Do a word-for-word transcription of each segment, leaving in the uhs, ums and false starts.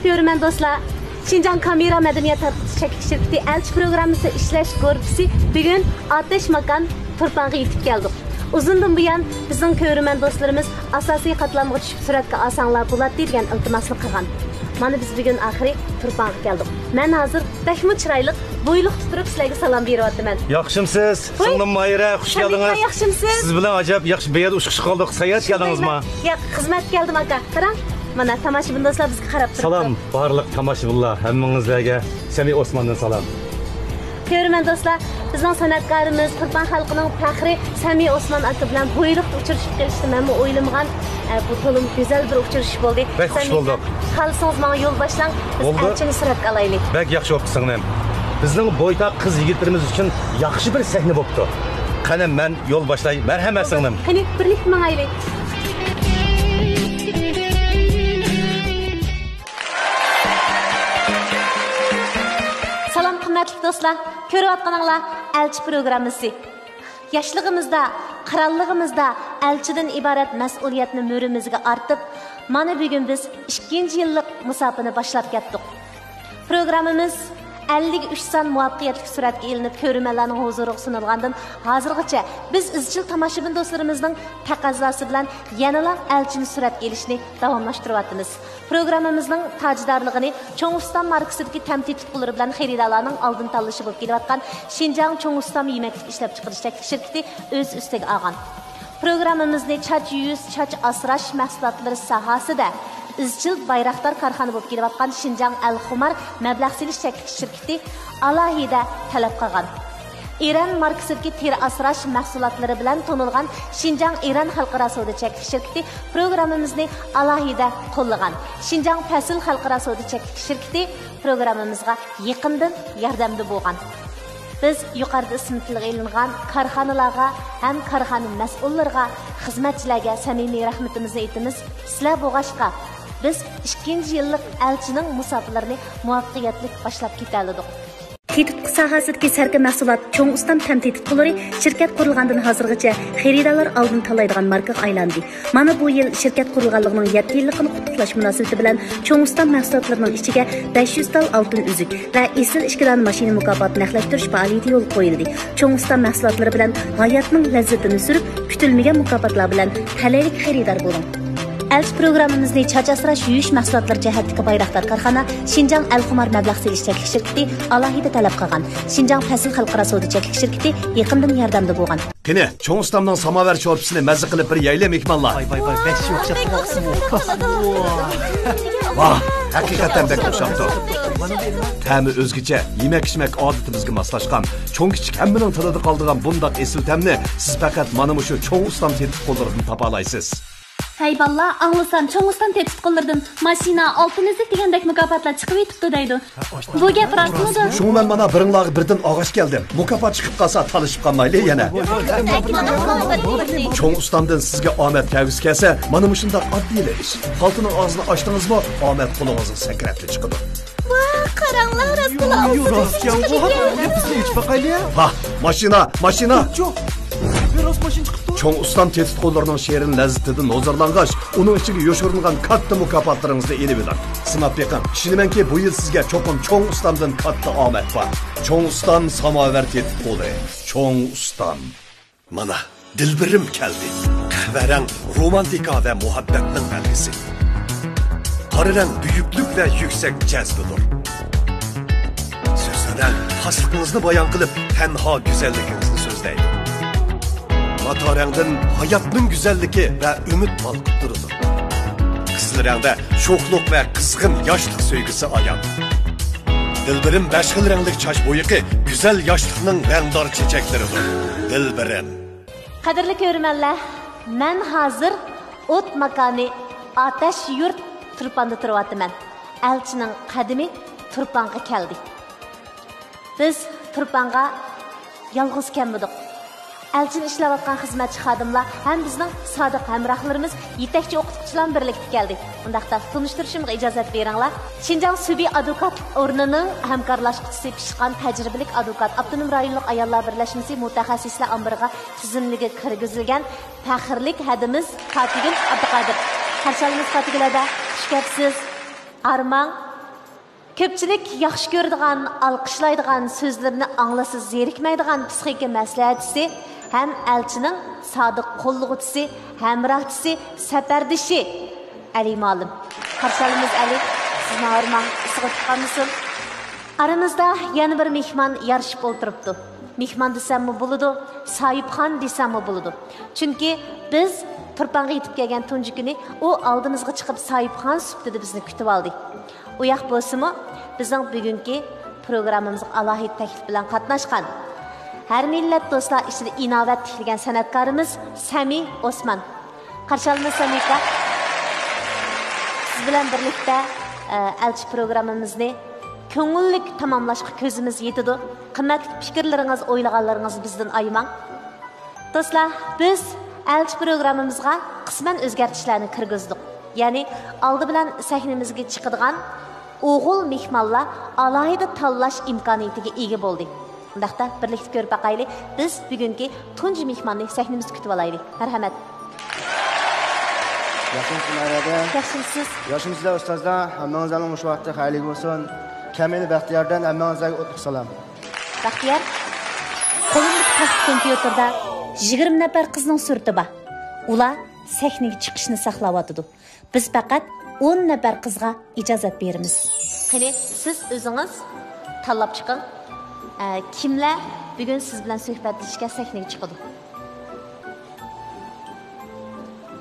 كۆرۈرمەن دوستلار، شىنجاڭ كامېرا مەدەنىيەت تارقىتىش چەكلىك شىركىتى ئەلچى پروگراممىسى ئىشلەش گۇرۇپپىسى بۈگۈن ئاتەش ماكان تۇرپانغا يېتىپ كەلدۇق. ئۇزۇندىن بۇيان بىزنىڭ كۆرۈرمەن دوستلىرىمىز ئاساسىي قاتلامغا چۈشۈپ سۈرەتكە ئالساڭلار بولاتتى دېگەن ئىلتىماسنى قىلغان. مانا بىز بۈگۈن ئاخىرى تۇرپانغا كەلدۇق. مەن ھازىر بەكمۇ چىرايلىق، بويلۇقتا تۇرۇپ سىلەرگە سالام بېرىۋاتىمەن. ياخشىمسىز؟ ھوي. سىڭلىم ماھىرە، خۇش كەلدىڭىز. ياخشىمسىز؟ سىز بىلەن ئاجايىپ ياخشى، بۇ يەردە ئۇچقۇچە قالدۇق. ساياھەتكە كەلدىڭىزما؟ ياق، خىزمەتكە كەلدىم، ئاكا. قاراڭ، مانا تاماشىبىن دوستلار بىزگە قاراپ تۇرۇپتۇ. سالام، بارلىق تاماشىبىنلار، ھەممىڭىزلەرگە سەمى ئوسماندىن سالام. كۆرۈرمەن دوستلار، بىزنىڭ سەنئەتكارىمىز، تۇرپان خەلقىنىڭ پەخرى سەمى ئوسمان ئاكا بىلەن بويلۇقتا ئۇچرىشىپ قېلىشنى مەنمۇ ئويلىمىغان. ئە، بۇ تولىمۇ گۈزەل بىر ئۇچرىشىش بولدى. بەك خۇش بولدۇق. خالىسىڭىز ماڭا يول باشلاڭ، بىز ئەلچىنى سۈرەتكە ئالايلى. بەك ياخشى بوپتۇ سىڭلىم. بىزنىڭ بويتاق قىز يىگىتلىرىمىز ئۈچۈن ياخشى بىر سەھنە بوپتۇ. قېنى، مەن يول باشلاي. مەرھەمەت سىڭلىم. قېنى، بىرلىكتە ماڭايلى. سالام، قىممەتلىك دوستلار. كۆرۈۋاتقىنىڭلار ئەلچى پروگراممىسى. ياشلىقىمىزدا، قىرانلىقىمىزدا ئەلچىدىن ئىبارەت مەسئۇلىيەتنى مۈرىمىزگە ئارتىپ، مانا بۈگۈن بىز ئىككىنچى يىللىق مۇساپىنى باشلاپ كەتتۇق. پروگراممىمىز ئەللىك ئۈچ سان مۇۋەپپەقىيەتلىك سۈرەتكە ئېلىنىپ، كۆرۈرمەنلەرنىڭ ھۇزۇرىغا سۇنۇلغاندىن ھازىرغىچە بىز ئىزچىل تاماشىبىن دوستلىرىمىزنىڭ تەقەززاسى بىلەن يەنىلا ئەلچىنى سۈرەتكە ئېلىشنى داۋاملاشتۇرۇۋاتىمىز. پروگراممىمىزنىڭ تاجدارلىقىنى چوڭ ئۇستام ماركىسىدىكى تەمتى تۇتقۇلىرى بىلەن خېرىدارلارنىڭ ئالدىن تاللىشى بولۇپ كېلىۋاتقان شىنجاڭ چوڭ ئۇستام يېمەكلىك ئىشلەپچىقىرىش چەكلىك شىركىتى ئۆز ئۈستىگە ئالغان. پروگراممىمىزنى چاچ يۇيۇش، چاچ ئاسراش مەھسۇلاتلىرى ساھەسىدە ئىزچىل بايراقدار كارخانا بولۇپ كېلىۋاتقان شىنجاڭ ئەلخۇمار مەبلەغ سېلىش چەكلىك شىركىتى ئالاھىدە تەلەپ قىلغان. ئىرەن ماركىسىدىكى تېرە ئاسراش مەھسۇلاتلىرى بىلەن تونۇلغان شىنجاڭ ئىرەن خەلقئارا سودا چەكلىك شىركىتى پروگراممىمىزنى ئالاھىدە قوللىغان. شىنجاڭ پەسىل خەلقئارا سودا چەكلىك شىركىتى پروگراممىمىزغا يېقىندىن ياردەمدە بولغان. بىز يۇقىرىدا ئىسمى تىلغا ئېلىنغان كارخانىلارغا ھەم كارخانا مەسئۇللىرىغا، خىزمەتچىلەرگە سەمىمىي رەھمىتىمىزنى ئېيتىمىز. سىلەر بولغاچقا، بىز ئىككىنچى يىللىق ئەلچىنىڭ مۇساپىلىرىنى مۇۋەپپەقىيەتلىك باشلاپ كېتەلىدۇق. تېتىتقۇ ساھەسىدىكى سەركە مەھسۇلات چوڭ ئۇستام تەم تېتىتقۇلىرى شىركەت قۇرۇلغاندىن ھازىرغىچە خېرىدارلار ئالدىن تاللايدىغان ماركىغا ئايلاندى. مانا بۇ يىل شىركەت قۇرۇلغانلىقىنىڭ يەتتە يىللىقىنى قۇتلۇقلاش مۇناسىۋىتى بىلەن چوڭ ئۇستام مەھسۇلاتلىرىنىڭ ئىچىگە بەش يۈز تال ئالتۇن ئۈزۈك ۋە ئېسىل ئىككى دانە ماشىنا مۇكاپاتى نەقلەشتۈرۈش پائالىيىتى يولغا قويۇلدى. چوڭ ئۇستام مەھسۇلاتلىرى بىلەن ھاياتنىڭ لەززىتىنى سۈرۈپ، كۈتۈلمىگەن مۇكاپاتلار بىلەن تەلەيلىك خېرىدار بولۇڭ. ئەلچى پروگراممىمىزنى چاچ ئاسراش، يۇيۇش مەھسۇلاتلىرى جەھەتتىكى بايراقدار كارخانا شىنجاڭ ئەلخۇمار مەبلەغ سېلىش چەكلىك شىركىتى ئالاھىدە تەلەپ قىلغان. شىنجاڭ پەسىل خەلقئارا سودا چەكلىك شىركىتى يېقىندىن ياردەمدە بولغان. قېنى، چوڭ ئۇستامنىڭ ساماۋەر شورپىسىنى مەززە قىلىپ بىر يەيلى، مېھمانلار. ۋاي، ۋاي، ۋاي، بەش يوق. ۋاھ، ھەقىقەتەن بەك ئوخشاپتۇ. تەمى ئۆزگىچە، يېمەك-ئىچمەك ئادىتىمىزگە ماسلاشقان، چوڭ-كىچىك ھەممىنىڭ تىلىدا قالىدىغان بۇنداق ئېسىل تەمنى سىز پەقەت مانا مۇشۇ چوڭ ئۇستام تېتىتقۇلىرىدىن تاپالايسىز. ھەي بالىلار، ئاڭلىسام، چوڭ ئۇستام تېتىتقۇلىرىدىن ماشىنا، ئالتۇن ئۈزۈك دېگەندەك مۇكاپاتلار چىقىۋېتىپتۇ دەيدۇ. بۇ گەپ راستمىدۇ؟ شۇڭا مەن مانا بىرىڭلارغا بىردىن ئالغاچ كەلدىم. مۇكاپات چىقىپ قالسا، تالىشىپ قالمايلى يەنە. چوڭ ئۇستامدىن سىزگە ئامەت كەلگۈسى كەلسە، مانا مۇشۇنداق ئاددىيلا ئىش. خالتىنىڭ ئاغزىنى ئاچتىڭىزمۇ، ئامەت قولىڭىزغا سەكرەپلا چىقىدۇ. ۋاھ، قاراڭلار، راستلا ئالتۇن ئۈزۈك چىقىپ كەلدى. بىزنى ئېچىپ باقايلى. ۋاھ، ماشىنا، ماشىنا! يوق، بىر راست ماشىنا چىقىپتۇ. چوڭ ئۇستام تېتىتقۇلىرىنىڭ شېرىن لەززىتىدىن ھۇزۇرلانغاچ، ئۇنىڭ ئىچىگە يوشۇرۇنغان كاتتا مۇكاپاتلىرىڭىزنى ئېلىۋېلىڭ. سىناپ بېقىڭ، ئىشىنىمەنكى، بۇ يىل سىزگە چوقۇم چوڭ ئۇستامدىن كاتتا ئامەت بار. چوڭ ئۇستام ساماۋەر تېتىتقۇلى. چوڭ ئۇستام. مانا، دىلبىرىم كەلدى. قەھۋە رەڭ رومانتىكا ۋە مۇھەببەتنىڭ بەلگىسى. قارا رەڭ بۈيۈكلۈك ۋە يۈكسەك جەزبىدۇر. سۆسەن رەڭ خاسلىقىڭىزنى بايان قىلىپ، تەنھا گۈزەللىكىڭىزنى سۆزلەيدۇ. ماتا رەڭدىن ھاياتنىڭ گۈزەللىكى ۋە ئۈمىد بالقىپ تۇرىدۇ. قىزىل رەڭدە شوخلۇق ۋە قىزغىن ياشلىق سۆيگۈسى ئايان. دىلبىرىم بەش خىل رەڭلىك چاچ بويىقى گۈزەل ياشلىقنىڭ رەڭدار چېچەكلىرىدۇر. دىلبىرىم. قەدىرلىك كۆرۈرمەنلەر، مەن ھازىر ئوت ماكانى ئاتەش يۇرت تۇرپاندا تۇرۇۋاتىمەن. ئەلچىنىڭ قەدىمى تۇرپانغا كەلدى. بىز تۇرپانغا يالغۇز كەلمىدۇق. ئەلچىنى ئىشلەۋاتقان خىزمەتچى خادىملار ھەم بىزنىڭ سادىق ھەمراھلىرىمىز، يېتەكچى ئوقۇتقۇچىلار بىلەن بىرلىكتە كەلدى. ئۇنداقتا تونۇشتۇرۇشۇمغا ئىجازەت بېرىڭلار. شىنجاڭ سۈبى ئادۋوكاتلىق ئورنىنىڭ ھەمكارلاشقۇچىسى، پىشقان تەجرىبىلىك ئادۋوكات، ئاپتونوم رايونلۇق ئاياللار بىرلەشمىسى مۇتەخەسسىسلەر ئامبىرىغا تىزىملىككە كىرگۈزۈلگەن پەخىرلىك ھەدىمىز فاتىگۈل ئابدۇقادىر. قارشى ئالىمىز فاتىگۈل ھەدە، خۇش كەپسىز. ئارمان، كۆپچىلىك ياخشى كۆرىدىغان، ئالقىشلايدىغان، سۆزلىرىنى ئاڭلىسا زېرىكمەيدىغان پسىخىكا مەسلىھەتچىسى ھەم ئەلچىنىڭ سادىق قوللىغۇچىسى، ھەمراھچىسى، سەپەردىشى ئەلى مۇئەللىم. قارشى ئالىمىز ئەلى، سىزنىڭ ئارمان ئىسسىغا تۇتقانمىسۇن؟ ئارىمىزدا يەنە بىر مېھمان يارىشىپ ئولتۇرۇپتۇ. مېھمان دېسەممۇ بولىدۇ، ساھىبخان دېسەممۇ بولىدۇ. چۈنكى بىز تۇرپانغا يېتىپ كەلگەن تۇنجى كۈنى ئۇ ئالدىمىزغا چىقىپ ساھىبخان سۈپىتىدە بىزنى كۈتۈۋالدى. ئۇ ياق بولسىمۇ، بىزنىڭ بۈگۈنكى پروگراممىمىزغا ئالاھىدە تەكلىپ بىلەن قاتناشقان، ھەر مىللەت دوستلار ئىچىدە ئىناۋەت تىكلىگەن سەنئەتكارىمىز سەمى ئوسمان. قارشى ئالىمىز سەمى ئاكا. سىز بىلەن بىرلىكتە، ئە، ئەلچى پروگراممىمىزنى كۆڭۈللۈك تاماملاشقا كۆزىمىز يېتىدۇ. قىممەتلىك پىكىرلىرىڭىز، ئويلىغانلىرىڭىزنى بىزدىن ئايىماڭ. دوستلار، بىز ئەلچى پروگراممىمىزغا قىسمەن ئۆزگەرتىشلەرنى كىرگۈزدۇق. يەنى ئالدى بىلەن سەھنىمىزگە چىقىدىغان ئوغۇل مېھمانلار ئالاھىدە تاللاش ئىمكانىيىتىگە ئىگە بولدى. ئۇنداقتا بىرلىكتە كۆرۈپ باقايلى، بىز بۈگۈنكى تۇنجى مېھماننى سەھنىمىزدە كۈتۈۋالايلى. مەرھەمەت. ياخشىمۇسىز مەرھەمەت. ياخشىمۇسىز؟ ياخشىمۇسىلەر ئۇستازلار؟ ھەممىڭىزلەرنىڭ مۇشۇ ۋاقتى خەيرلىك بولسۇن. كەمىنە بەختىياردىن ھەممىڭىزلەرگە ئوتلۇق سالام. بەختىيار، قولۇمدىكى تەخت كومپيۇتېردا يىگىرمە نەپەر قىزنىڭ سۈرىتى بار. ئۇلار سەھنىگە چىقىشنى ساقلاۋاتىدۇ. بىز پەقەت ئون نەپەر قىزغا ئىجازەت بېرىمىز. قېنى، سىز ئۆزىڭىز تاللاپ چىقىڭ. ئە، كىملەر بۈگۈن سىز بىلەن سۆھبەتلىشىشكە سەھنىگە چىقىدۇ؟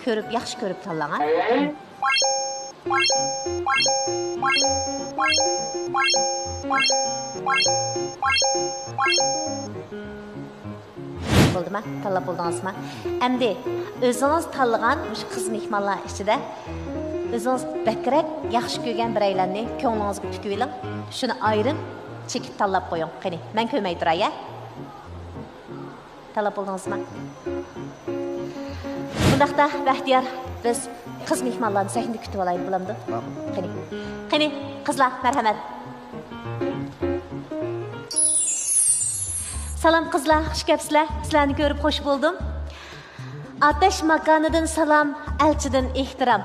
كۆرۈپ، ياخشى كۆرۈپ تاللاڭ، ھە؟ بولدىما؟ تاللاپ بولدىڭىزما؟ ئەمدى ئۆزىڭىز تاللىغان مۇشۇ قىز مېھمانلار ئىچىدە ئۆزىڭىز بەكرەك ياخشى كۆرگەن بىرەيلەننى كۆڭلىڭىزگە پۈكۈۋېلىڭ. شۇنى ئايرىم چېكىت تاللاپ قويۇڭ. قېنى، مەن كۆرمەي تۇراي، ھە؟ تاللاپ بولدىڭىزما؟ بۇنداقتا، بەختىيار، بىز قىز مېھمانلارنى سەھنىدە كۈتۈۋالايلى، بولامدۇ؟ ماقۇل. قېنى. قېنى، قىزلار، مەرھەمەت. سالام قىزلار، خۇش كەپسىلەر. سىلەرنى كۆرۈپ خۇش بولدۇم. ئاتەش ماكانىدىن سالام، ئەلچىدىن ئېھتىرام.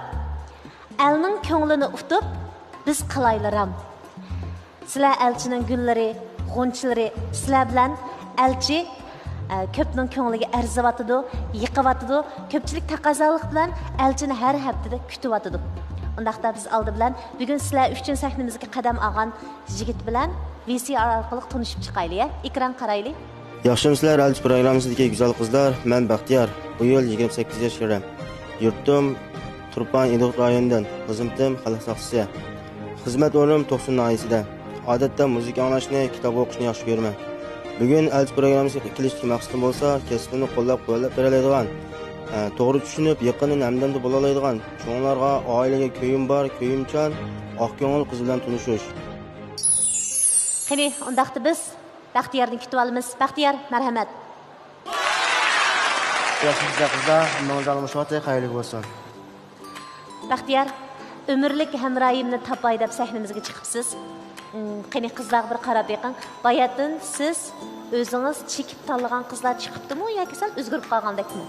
ئەلنىڭ كۆڭلىنى ئۇتۇپ، بىز قىلايلى رام. سىلەر ئەلچىنىڭ گۈللىرى، غۇنچىلىرى، سىلەر بىلەن ئەلچى، ئە، كۆپنىڭ كۆڭلىگە ئەرزىۋاتىدۇ، يېقىۋاتىدۇ، كۆپچىلىك تەقەززالىق بىلەن ئەلچىنى ھەر ھەپتىدە كۈتۈۋاتىدۇ. ئۇنداقتا بىز ئالدى بىلەن بۈگۈن سىلەر ئۈچۈن سەھنىمىزگە قەدەم ئالغان يىگىت بىلەن ۋى سى ئار ئارقىلىق تونۇشۇپ چىقايلى، يە؟ ئېكران قارايلى. ياخشىمۇسىلەر، ئەلچى پروگراممىسىدىكى گۈزەل قىزلار؟ مەن بەختىيار. بۇ يىل يىگىرمە سەككىز ياش كىرىم. يۇرتۇم تۇرپان ئىدىغۇت رايونىدىن، خىزمىتىم خەلق ساقچىسى. خىزمەت ئورنۇم توقسۇن ناھىيەسىدە. ئادەتتە مۇزىكا ئاڭلاشنى، كىتاب ئوقۇشنى ياخشى كۆرىمەن. بۈگۈن ئەلچى پروگراممىسىغا كېلىشتىكى مەقسىتىم بولسا، كەسپىمنى قوللاپ-قۇۋۋەتلەپ بېرەلەيدىغان، ئە، توغرا چۈشىنىپ، يېقىندىن ھەمدەمدە بولالايدىغان، چوڭلارغا، ئائىلىگە كۆيۈم بار، كۆيۈمچان، ئاق كۆڭۈل قىز بىلەن تونۇشۇش. قېنى، ئۇنداقتا بىز بەختىيارنى كۈتۈۋالىمىز. بەختىيار، مەرھەمەت. ياخشىمۇسىلەر قىزلار، ھەممىڭىزگە مۇشۇ ۋاقىت خەيرلىك بولسۇن. بەختىيار، ئۆمۈرلۈك ھەمراھىمنى تاپاي دەپ سەھنىمىزگە چىقىپسىز. ئىم، قېنى، قىزلارغا بىر قاراپ بېقىڭ. باياتىن سىز ئۆزىڭىز چېكىپ تاللىغان قىزلار چىقىپتىمۇ ياكى سەل ئۆزگىرىپ قالغاندەكمۇ؟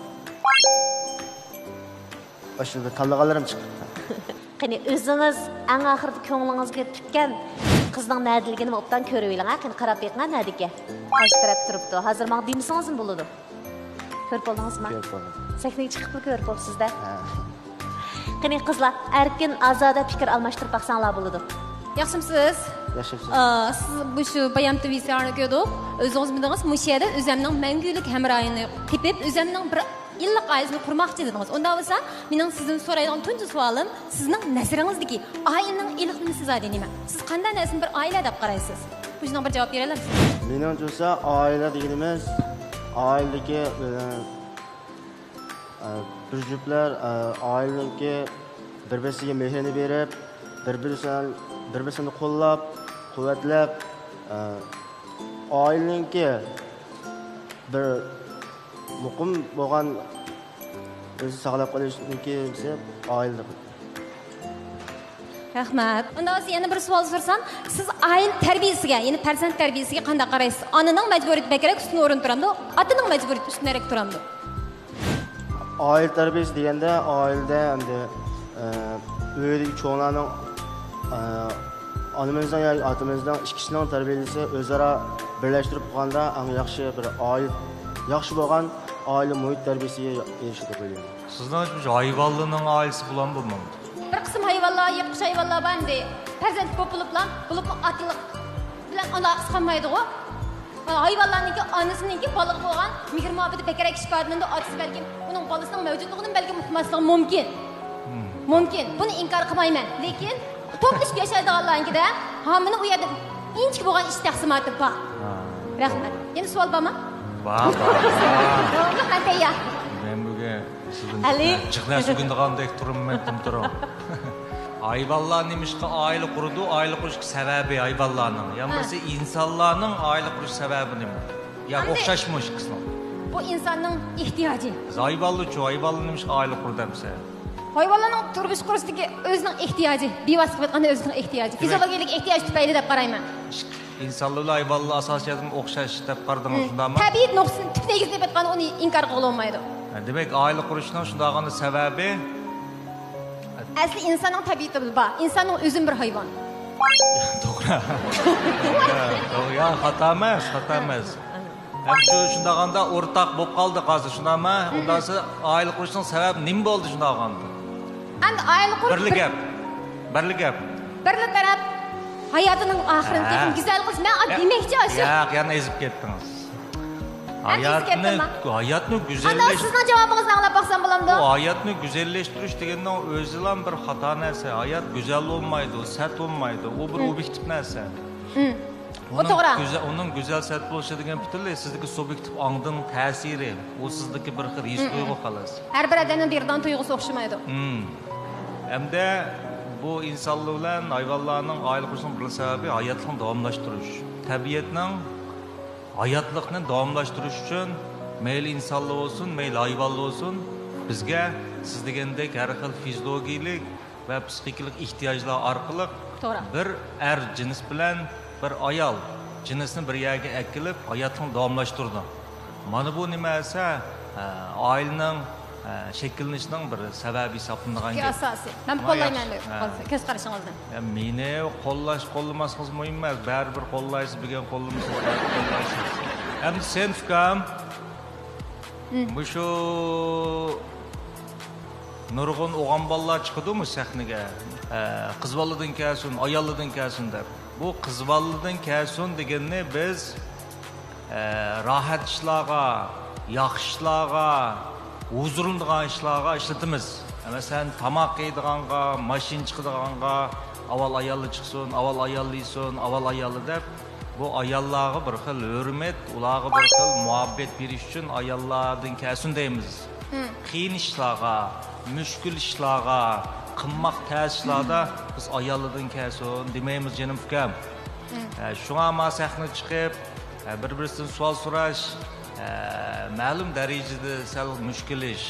ئاشۇ بىر تاللىغانلىرىم چىقىپتۇ. قېنى، ئۆزىڭىز ئەڭ ئاخىرىدا كۆڭلىڭىزگە پۈككەن قىزنىڭ نەدىلىكىنى ئوبدان كۆرۈۋېلىڭ، ھە؟ قېنى، قاراپ بېقىڭ، ھە، نەدىكى؟ قايسى تەرەپ تۇرۇپتۇ؟ ھازىر ماڭا دېمىسىڭىزمۇ بولىدۇ. كۆرۈپ بولدىڭىزمۇ؟ كۆرۈپ بولدۇم. سەھنىگە چىقىپلا كۆرۈپ بوپسىز-دە. ھە. قېنى، قىزلار، ئەركىن، ئازادە پىكىر ئالماشتۇرۇپ باقساڭلار بولىدۇ. ياخشىمۇسىز؟ ياخشىمۇسىز؟ ئا، سىز مۇشۇ بايام تىۋىسىيارنى كۆردۇق. ئۆزىڭىز بىلدىڭىز، مۇشۇ يەردە ئۆزەمنىڭ مەڭگۈلۈك ھەمراھىنى تېپىپ، ئۆزەمنىڭ بىر ئىللىق ئائىلىسىنى قۇرماقچى دېدىڭىز. ئۇنداق بولسا، مېنىڭ سىزدىن سورايدىغان تۇنجى سوئالىم، سىزنىڭ نەزىرىڭىزدىكى ئائىلىنىڭ ئىللىق نېمىسى زادى نېمە؟ سىز قانداق نەرسىنى بىر ئائىلە دەپ قارايسىز؟ مۇشۇنىڭغا بىر جاۋاب بېرەلەمسىز؟ مېنىڭچە بولسا، ئائىلە دېگىنىمىز، ئائىلىدىكى، ئە، ئە، بىر جۈپلەر، ئە، ئائىلىنىڭكى بىر-بىرسىگە مېھرىنى بېرىپ، بىر-بىرسىنى، بىر-بىرسىنى قوللاپ، قۇۋۋەتلەپ، ئە، ئائىلىنىڭكى بىر مۇقىم بولغان ئۆزى ساقلاپ قېلىشنىڭكى بىزى ئائىلە دەپ. رەھمەت. ئۇنداق بولسا يەنە بىر سوئال سورىسام، سىز ئائىلە تەربىيىسىگە، يەنى پەرزەنت تەربىيىسىگە قانداق قارايسىز؟ ئانىنىڭ مەجبۇرىيىتى بەكرەك ئۈستۈن ئورۇندا تۇرامدۇ، ئاتىنىڭ مەجبۇرىيىتى ئۈستۈنرەك تۇرامدۇ؟ ئائىلە تەربىيىسى دېگەندە، ئائىلىدە ئەمدى، ئە، ئۆيدىكى چوڭلارنىڭ ئانىمىزنىڭ ياكى ئاتىمىزنىڭ ئىككىسىنىڭ تەربىيىسى ئۆزئارا بىرلەشتۈرۈپ قىلغاندا، ئەڭ ياخشى بىر ئائىلە، ياخشى بولغان ئائىلە مۇھىت تەربىيىسىگە ئېرىشىدۇ دەپ ئويلايمەن. سىزنىڭچە مۇشۇ ھايۋانلارنىڭ ئائىلىسى بولامدۇ بۇنىڭدا؟ بىر قىسىم ھايۋانلار، يىرتقۇچ ھايۋانلار بار ئەمدى. پەرزەنت بولۇپ بولۇپلا، بولۇپمۇ ئاتىلىق بىلەن ئالاقىسى قالمايدىغۇ. ھايۋانلارنىڭكى ئانىسىنىڭكى بالىغا بولغان مېھىر مۇھەببىتى بەكرەك ئىپادىلىنىدۇ. ئاتىسى بەلكىم ئۇنىڭ بالىسىنىڭ مەۋجۇتلۇقىنى بەلكىم ئۇقماسلىقى مۇمكىن. مۇمكىن. بۇنى ئىنكار قىلمايمەن. لېكىن توپلىشىپ ياشايدىغانلارنىڭكىدە ھامىنىڭ ئۇ يەردە ئىنچىكە بولغان ئىش تەقسىماتى بار. ھا، رەھمەت. توغرا. يەنە سوئال بارمۇ؟ بار، بار، بار. يوقمۇ؟ مەن تەييار. مەن بۈگۈن سىزدىن ئەلى. جىق نەرسە ئۆگىنىدىغاندەك تۇرۇمەن، تۇرۇڭ. ھايۋانلار نېمىشقا ئائىلە قۇرىدۇ؟ ئائىلە قۇرۇشقا سەۋەبى ھايۋانلارنىڭ. يا بولمىسا ھە. ئىنسانلارنىڭ ئائىلە قۇرۇش سەۋەبى نېمە؟ يا ئەمدى ئوخشاشمۇ ئىككىسىنىڭ؟ بۇ ئىنساننىڭ ئېھتىياجى. ھايۋانلارچۇ؟ ھايۋانلار نېمىشقا ئائىلە قۇرىدۇ دەمسە؟ ھايۋانلارنىڭ تۇرمۇش قۇرۇشتىكى ئۆزىنىڭ ئېھتىياجى، بىۋاسىتە قىلىۋاتقان ئۆزىنىڭ ئېھتىياجى، دېمەك، فىزىئولوگىيەلىك ئېھتىياج تۈپەيلى دەپ قارايمەن. ئىنسانلار بىلەن ھايۋانلار ئاساسىي جەھەتتىن ئوخشاش دەپ قارىدىڭىز، مم. شۇنداقمۇ؟ تەبىئەت نۇقتىسىدىن تۈپ نېگىزىدىن ئېيتقاندا ئۇنى ئىنكار قىلغىلى بولمايدۇ. ھە، دېمەك، ئائىلە قۇرۇشنىڭ شۇنداق سەۋەبى؟ ئەسلى ئىنساننىڭ تەبىئىتىدە بار. ئىنساننىڭ ئۆزىمۇ بىر ھايۋان. توغرا. يا، توغرا. يا، خاتا ئەمەس، خاتا ئەمەس. ھەم شۇ، شۇنداغاندا ئورتاق بولۇپ قالدۇق ھازىر، شۇنداقمۇ؟ مم. ئۇنداقسا ئائىلە قۇرۇشنىڭ سەۋەبى نېمە بولدى شۇنداغاندا؟ ئەمدى ئائىلە قۇرۇپ بىرلا بىر گەپ. بىرلا گەپ. بىرلا تەرەپ ھاياتىنىڭ ئاخىرىنى ھە. تېخىمۇ گۈزەل قىلىش. مەن يا-، دېمەكچى ئاشۇ. ياق، يەنە ئېزىپ كەتتىڭىز. ئەمدى ئېزىپ ھاياتنى، كەتتىمما؟ ھاياتنى قانداق، گۈزەللەش-، سىزنىڭ جاۋابىڭىزنى ئاڭلاپ باقسام بولامدۇ؟ بۇ ھاياتنى گۈزەللەشتۈرۈش دېگەننىڭ ئۆزىلا بىر خاتا نەرسە. ھايات گۈزەل بولمايدۇ، سەت بولمايدۇ. ئۇ بىر مم. ئوبيېكتىپ نەرسە. مم. بۇ ئۇنىڭ توغرا. گۈزە-، ئۇنىڭ گۈزەل سەت بولۇشى دېگەن پۈتۈنلەي سىزدىكى سۇبيېكتىپ ئاڭدىن تەسىرى. ئۇ سىزدىكى بىر خىل ھېس مم. تۇيغۇ، خالاس. ھەر بىر ئادەمنىڭ بېرىدىغان تۇيغۇسى ئوخشىمايدۇ. مم. ھەمدە بۇ ئىنسانلار بىلەن ھايۋانلارنىڭ ئائىلە قۇرۇشىنىڭ بىر سەۋەبى ھاياتلىقنى داۋاملاشتۇرۇش. تەبىئەتنىڭ ھاياتلىقنى داۋاملاشتۇرۇش ئۈچۈن مەيلى ئىنسانلار بولسۇن، مەيلى ھايۋانلار بولسۇن، بىزگە سىز دېگەندەك ھەر خىل فىزىولوگىيىلىك ۋە پسىخىكىلىق ئېھتىياجلار ئارقىلىق توغرا. بىر ئەر جىنس بىلەن بىر ئايال جىنسنى بىر يەرگە ئەكېلىپ، ھاياتلىقنى داۋاملاشتۇرىدۇ. مانا بۇ نېمە دېسە، ئە، ئائىلىنىڭ، ئە، شەكىللىنىشىنىڭ بىر سەۋەبى ھېسابلىنىدىغان گەپ. ئاساسىي. مەن مانا قوللايمەن ياخشى. ھە. كۆز قارىشىڭىزنى. يا، مېنى قوللاش، قوللىماسلىقىڭىز مۇھىم ئەمەس. بەرىبىر قوللايسىز، بۈگۈن قوللىمىسىڭىز، بەرىبىر قوللايسىز. ئەمدى سېنىپ ئۇكام، مم. مۇشۇ نۇرغۇن ئوغان بالىلار چىقىدۇ مۇشۇ سەھنىگە. ئە، قىز بالىدىن كەلسۇن، ئاياللىدىن كەلسۇن دەپ. بۇ قىز بالىدىن كەلسۇن دېگەننى بىز، ئە، راھەت ئىشلارغا، ياخشى ئىشلارغا، ھۇزۇرلىنىدىغان ئىشلارغا ئىشلىتىمىز. مەسىلەن، تاماق يەيدىغانغا، ماشىنا چىقىدىغانغا ئاۋۋال ئاياللا چىقسۇن، ئاۋۋال ئاياللا يېسۇن، ئاۋۋال ئاياللا دەپ، بۇ ئاياللارغا بىر خىل ھۆرمەت، ئۇلارغا بىر خىل مۇھەببەت بېرىش ئۈچۈن ئاياللاردىن كەلسۇن دەيمىز. مم. قىيىن ئىشلارغا، مۈشكۈل ئىشلارغا، قىلماق تەس ئىشلاردا بىز ئاياللاردىن كەلسۇن دېمەيمىز، جېنىم ئۇكام. مم. ئە، شۇڭا ما سەھنىگە چىقىپ، ئە، بىر-بىرسىدىن سوئال سوراش، ئە، مەلۇم دەرىجىدە سەل مۈشكۈل ئىش.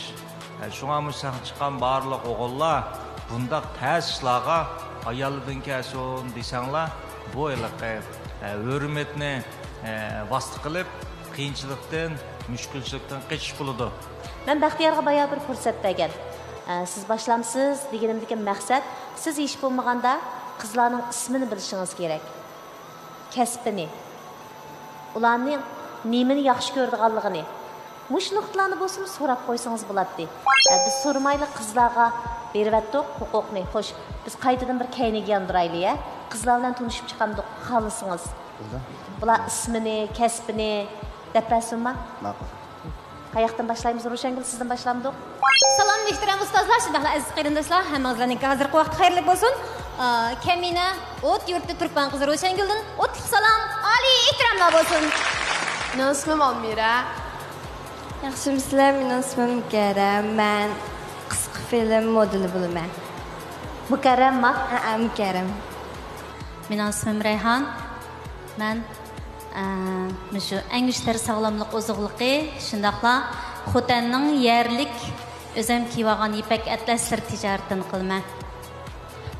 ئە، شۇڭا مۇشۇ سەھنىگە چىققان بارلىق ئوغۇللار بۇنداق تەس ئىشلارغا ئاياللاردىن كەلسۇن دېسەڭلار، بۇ ھېلىقى، ئە، ھۆرمەتنى، ئە، ۋاسىتە قىلىپ، قىيىنچىلىقتىن، مۈشكۈلچىلىكتىن قېچىش بولىدۇ. مەن بەختىيارغا بايا بىر پۇرسەت بەرگەن. ئە، سىز باشلامسىز دېگىنىمدىكى مەقسەت، سىز ھېچ بولمىغاندا قىزلارنىڭ ئىسمىنى بىلىشىڭىز كېرەك. كەسپىنى، ئۇلارنىڭ نېمىنى ياخشى كۆرىدىغانلىقىنى، مۇشۇ نۇقتىلارنى بولسىمۇ سوراپ قويسىڭىز بولاتتى. ئە، بىز سورىمايلا قىزلارغا بېرىۋەتتۇق ھوقۇقنى. خوش، بىز قايتىدىن بىر كەينىگە ياندۇرايلى، ھە؟ قىزلار بىلەن تونۇشۇپ چىقامدۇق، خالىسىڭىز. بولدى. بۇلار ئىسمىنى، كەسپىنى دەپ بەرسۇنما؟ ماقۇل. قاياقتىن باشلايمىز؟ روشەنگۈل، سىزدىن باشلامدۇق؟ سالام، مۆھتەرەم ئۇستازلار، شۇنداقلا ئەزىز قېرىنداشلار، ھەممىڭىزلەرنىڭكى ھازىرقى ۋاقىت خەيرلىك بولسۇن. ئا، كەمىنە ئوت يۇرتى تۇرپان قىزى روشەنگۈلدىن ئوتلۇق سالام، ئالىي ئېھتىراملار بولسۇن. مېنىڭ ئىسمىم ئالمىرا. ياخشىمۇسىلەر؟ مېنىڭ ئىسمىم مۇكەررەم. مەن قىسقا فىلىم مودېلى بولىمەن. مۇكەررەمما؟ ھەئە، مۇكەررەم. مېنىڭ ئىسمىم رەيھان. مەن، ئە، مۇشۇ ئەڭ ئۈچتەر ساغلاملىق ئوزۇقلۇقى، شۇنداقلا خوتەننىڭ يەرلىك ئۆزەم كىيىۋالغان يىپەك ئەتلەسلىرى تىجارىتىنى قىلىمەن.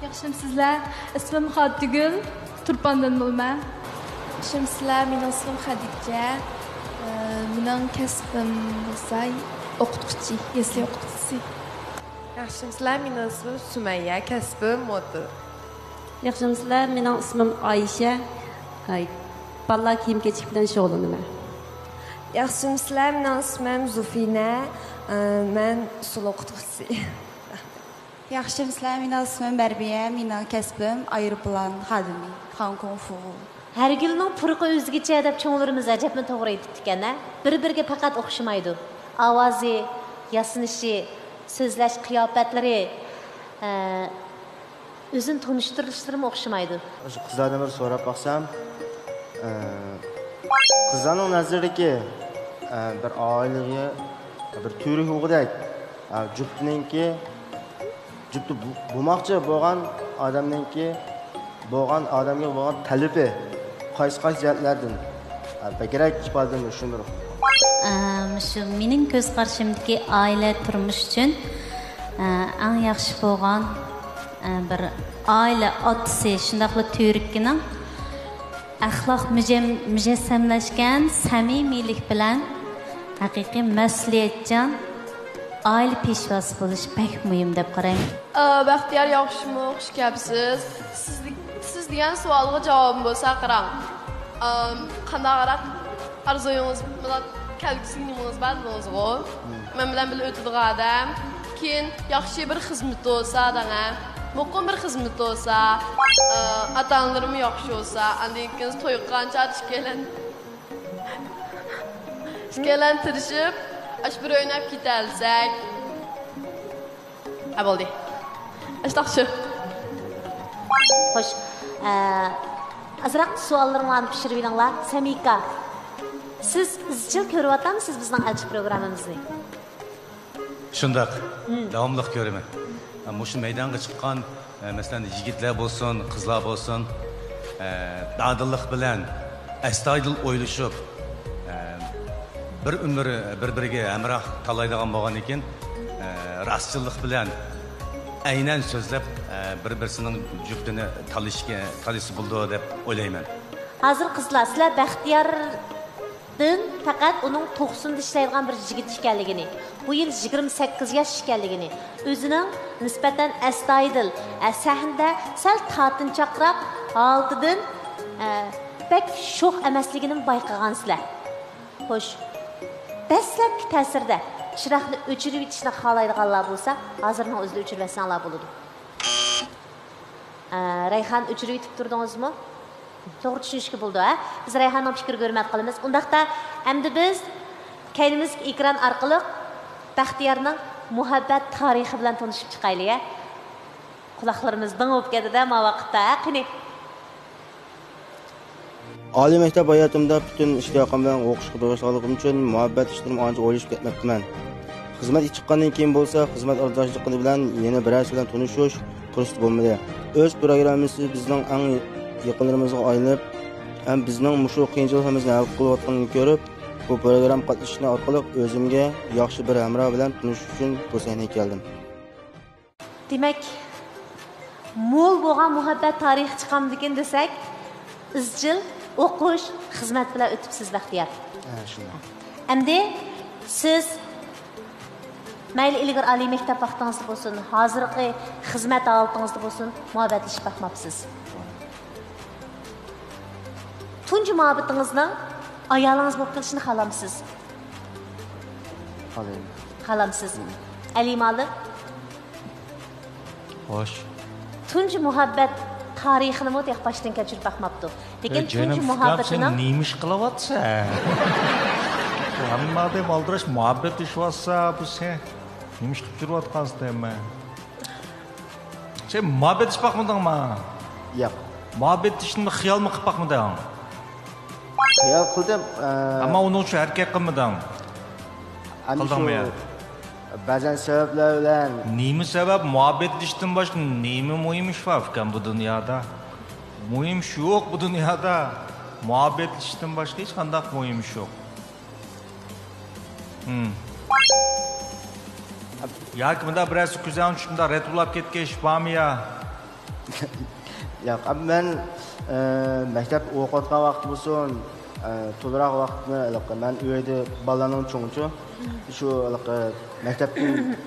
ياخشىمۇسىزلەر؟ ئىسمىم خاتىگۈل، تۇرپاندىن بولىمەن. ياخشىمۇسىلەر؟ مېنىڭ ئىسمىم خەدىچە. ئە، مېنىڭ كەسپىم بولسا ئوقۇتقۇچى، يەسلى ئوقۇتقۇچىسى. ياخشىمۇسىلەر؟ مېنىڭ ئىسمىم سۈمەييە، كەسپىم مودېل. ياخشىمۇسىلەر؟ مېنىڭ ئىسمىم ئايشە. ھاي، بالىلار كىيىم-كېچەك بىلەن شۇغۇللىنىمەن. ياخشىمۇسىلەر؟ مېنىڭ ئىسمىم زۇفىنە. ئە، مەن ئۇسسۇل ئوقۇتقۇچىسى. ياخشىمۇسىلەر؟ مېنىڭ ئىسمىم مەربىيە، مېنىڭ كەسپىم ئايروپىلان خادىمى، خاڭكوڭ فۇغۇ. ھەرگۈلنىڭ پۇرىقى ئۆزگىچە دەپ چوڭلىرىمىز ئەجەبمۇ توغرا ئېيتىپتىكەن-ھە. بىر-بىرىگە پەقەت ئوخشىمايدۇ. ئاۋازى، ياسىنىشى، سۆزلەش قىياپەتلىرى، ئە، ئۆزىنى تونۇشتۇرۇشلىرىمۇ ئوخشىمايدۇ. شۇ قىزلاردىن بىر سوراپ باقسام، ئە، قىزلارنىڭ نەزىرىدىكى، ئە، بىر ئائىلىگە بىر تۈۋرۈك بولغۇدەك، ئە، جۈپتىنىڭكى جۈپتى بو-، بولماقچى بولغان ئادەمنىڭكى، بولغان ئادەمگە بولغان تەلىپى قايسى، قايسى جەھەتلەردىن، ئە، بەكرەك ئىپادىلىنىدۇ، شۇندۇر؟ ئە، مۇشۇ مېنىڭ كۆز قارىشىمدىكى ئائىلە تۇرمۇش ئۈچۈن، ئە، ئەڭ ياخشى بولغان، ئە، بىر ئائىلە ئاتىسى، شۇنداقلا تۈۋرۈكىنىڭ ئەخلاق مۇجەم-، مۇجەسسەملەشكەن سەمىمىيلىك بىلەن ھەقىقىي مەسئۇلىيەتچان ئائىلە پېشۋاسى بولۇش بەك مۇھىم دەپ قارايمەن. ئا، بەختىيار ياخشىمۇ؟ خۇش كەپسىز. سىز، سىز دېگەن سوئالغا جاۋابىم بولسا، قاراڭ. ئام، قانداقراق ئارزۇيىڭىز، مۇنداق كەلگۈسىدىكى نېمىڭىز بار دېدىڭىزغۇ؟ مەن بىلەن بىللە ئۆتىدىغان ئادەم. كېيىن ياخشى بىر خىزمىتى بولسا دەڭە. مۇقىم بىر خىزمىتى بولسا، ئا، ئاتا-ئانىلىرىمۇ ياخشى بولسا، ئاندىن كېيىن توي قىلغان چاغدا ئىككىيلەن، ئىككىيلەن تىرىشىپ، ئاشۇ بىر ئۆينى ئېلىپ كېتەلىسەك. ھە، بولدى. ئاشۇنداق شۇ. خوش، ئە، ئازراق سوئاللىرىڭلارنى پىشۇرۇۋېلىڭلار. سەمىكا، سىز ئىزچىل كۆرۈۋاتامسىز بىزنىڭ ئەلچى پروگراممىمىزنى؟ شۇنداق، داۋاملىق كۆرىمەن. مۇشۇ مەيدانغا چىققان، ئە، مەسىلەن، يىگىتلەر بولسۇن، قىزلار بولسۇن، ئە، دادىللىق بىلەن، ئەستايىدىل ئويلىشىپ، ئە، بىر ئۆمۈر بىر-بىرىگە ھەمراھ تاللايدىغان بولغاندىكىن، ئە، راستچىللىق بىلەن ئەينەن سۆزلەپ، ئە، بىر-بىرسىنىڭ جۈپتىنى تاللىشىشى، تاللىشىسى بولىدۇ دەپ ئويلايمەن. ھازىر قىزلار، سىلەر بەختىيار دىن پەقەت ئۇنىڭ توقسۇندا ئىشلەيدىغان بىر يىگىت ئىكەنلىكىنى، بۇ يىل يىگىرمە سەككىز ياش ئىكەنلىكىنى، ئۆزىنىڭ نىسبەتەن ئەستايىدىل، ئە، سەھنىدە سەل تارتىنچاقراق ھالىتىدىن، ئە، بەك شوخ ئەمەسلىكىنىمۇ بايقىغانسىلەر. خوش، دەسلەپكى تەسىردە چىراغنى ئۆچۈرۈۋېتىشنى خالايدىغانلار بولسا، ھازىرنىڭ ئۆزىدە ئۆچۈرۈۋەتسەڭلار بولىدۇ. ئە، رەيھان، ئۆچۈرۈۋېتىپ تۇردىڭىزمۇ؟ توغرا چۈشىنىشكە بولىدۇ، ھە؟ بىز رەيھاننىڭ پىكرىگە ھۆرمەت قىلىمىز. ئۇنداقتا، ئەمدى بىز كەينىمىزدىكى ئېكران ئارقىلىق بەختىيارنىڭ مۇھەببەت تارىخى بىلەن تونۇشۇپ چىقايلى، ھە؟ قۇلاقلىرىمىز دىڭ بولۇپ كەتتى-دە، ما ۋاقىتتا، ھە؟ قېنى. ئالىي مەكتەپ ھاياتىمدا پۈتۈن ئىشتىياقىم بىلەن ئوقۇشقا بېغىشلىغانلىقىم ئۈچۈن مۇھەببەت ئىشلىرىمغا ئانچە ئويلىشىپ كەتمەپتىمەن. خىزمەتكە چىققاندىن كېيىن بولسا، خىزمەت ئارىداشلىقى بىلەن يەنە بىرەرسى بىلەن تونۇشۇش پۇرسىتى بولمىدى. ئۆز پروگراممىسى بىزنىڭ ئەڭ يېقىنلىرىمىزغا ئايلىنىپ، ھەم بىزنىڭ مۇشۇ قىيىنچىلىقلىرىمىزنى ھەل قىلىۋاتقىنىنى كۆرۈپ، بۇ پروگرامما قاتنىشىشى ئارقىلىق ئۆزۈمگە ياخشى بىر ھەمراھ بىلەن تونۇشۇش ئۈچۈن بۇ سەھنىگە كەلدىم. دېمەك، مول بولغان مۇھەببەت تارىخى چىقامدىكىن دېسەك، ئىزچىل ئوقۇش، خىزمەت بىلەن ئۆتۈپسىز، بەختىيار. ھە، شۇنداق. ئەمدى سىز مەيلى ئىلگىرى ئالىي مەكتەپ ۋاقتىڭىزدا بولسۇن، ھازىرقى خىزمەت ھالىتىڭىزدا بولسۇن، مۇھەببەتلىشىپ باقماپسىز. تۇنجى مۇھەببىتىڭىزنىڭ ئايالىڭىز بولۇپ قېلىشىنى خالامسىز؟ خالايمەن. خالامسىز. ئەلى مالىم؟ خوش. تۇنجى مۇھەببەت تارىخىنىمۇ تېخى باشتىن كەچۈرۈپ باقماپتۇ. لېكىن ئەي، تۇنجى جېنىم، مۇھەببىتىنىڭ سەن نېمە ئىش قىلىۋاتىسەن؟ ھەممە ئادەم ئالدىراش مۇھەببەتلىشىۋاتسا، بۇ سەن نېمە ئىش قىلىپ يۈرۈۋاتقانسەن دەيمەن. سەن مۇھەببەتلىشىپ باقمىدىڭما؟ ياق. مۇھەببەتلىشىشنى خىيالمۇ قىلىپ باقمىدىڭ؟ خىيال قىلدىم، ئە، ئەمما ئۇنىڭ ئۈچۈن ھەرىكەت قىلمىدىڭ؟ ئەمدى قىلدىڭمۇ شۇ يا؟ بەزەن سەۋەبلەر بىلەن. نېمە سەۋەب؟ مۇھەببەتلىشىشتىن باشقا نېمە مۇھىم ئىش بار ئىكەن بۇ دۇنيادا؟ مۇھىم ئىش يوق بۇ دۇنيادا. مۇھەببەتلىشىشتىن باشقا ھېچقانداق مۇھىم ئىش يوق. ھىم. ياكى مۇنداق بىرەرسى كۆزۈڭ چۈشۈپ مۇنداق رەت بولاپ كەتكەن ئىش بارمۇ يا؟ ياق، مەن، ئە، مەكتەپتە ئوقۇۋاتقان ۋاقىت بولسۇن، ئە، تولىراق ۋاقىتنى ھېلىقى مەن ئۆيدە بالىلارنىڭ چوڭىچۇ، شۇ ھېلىقى مەكتەپتىن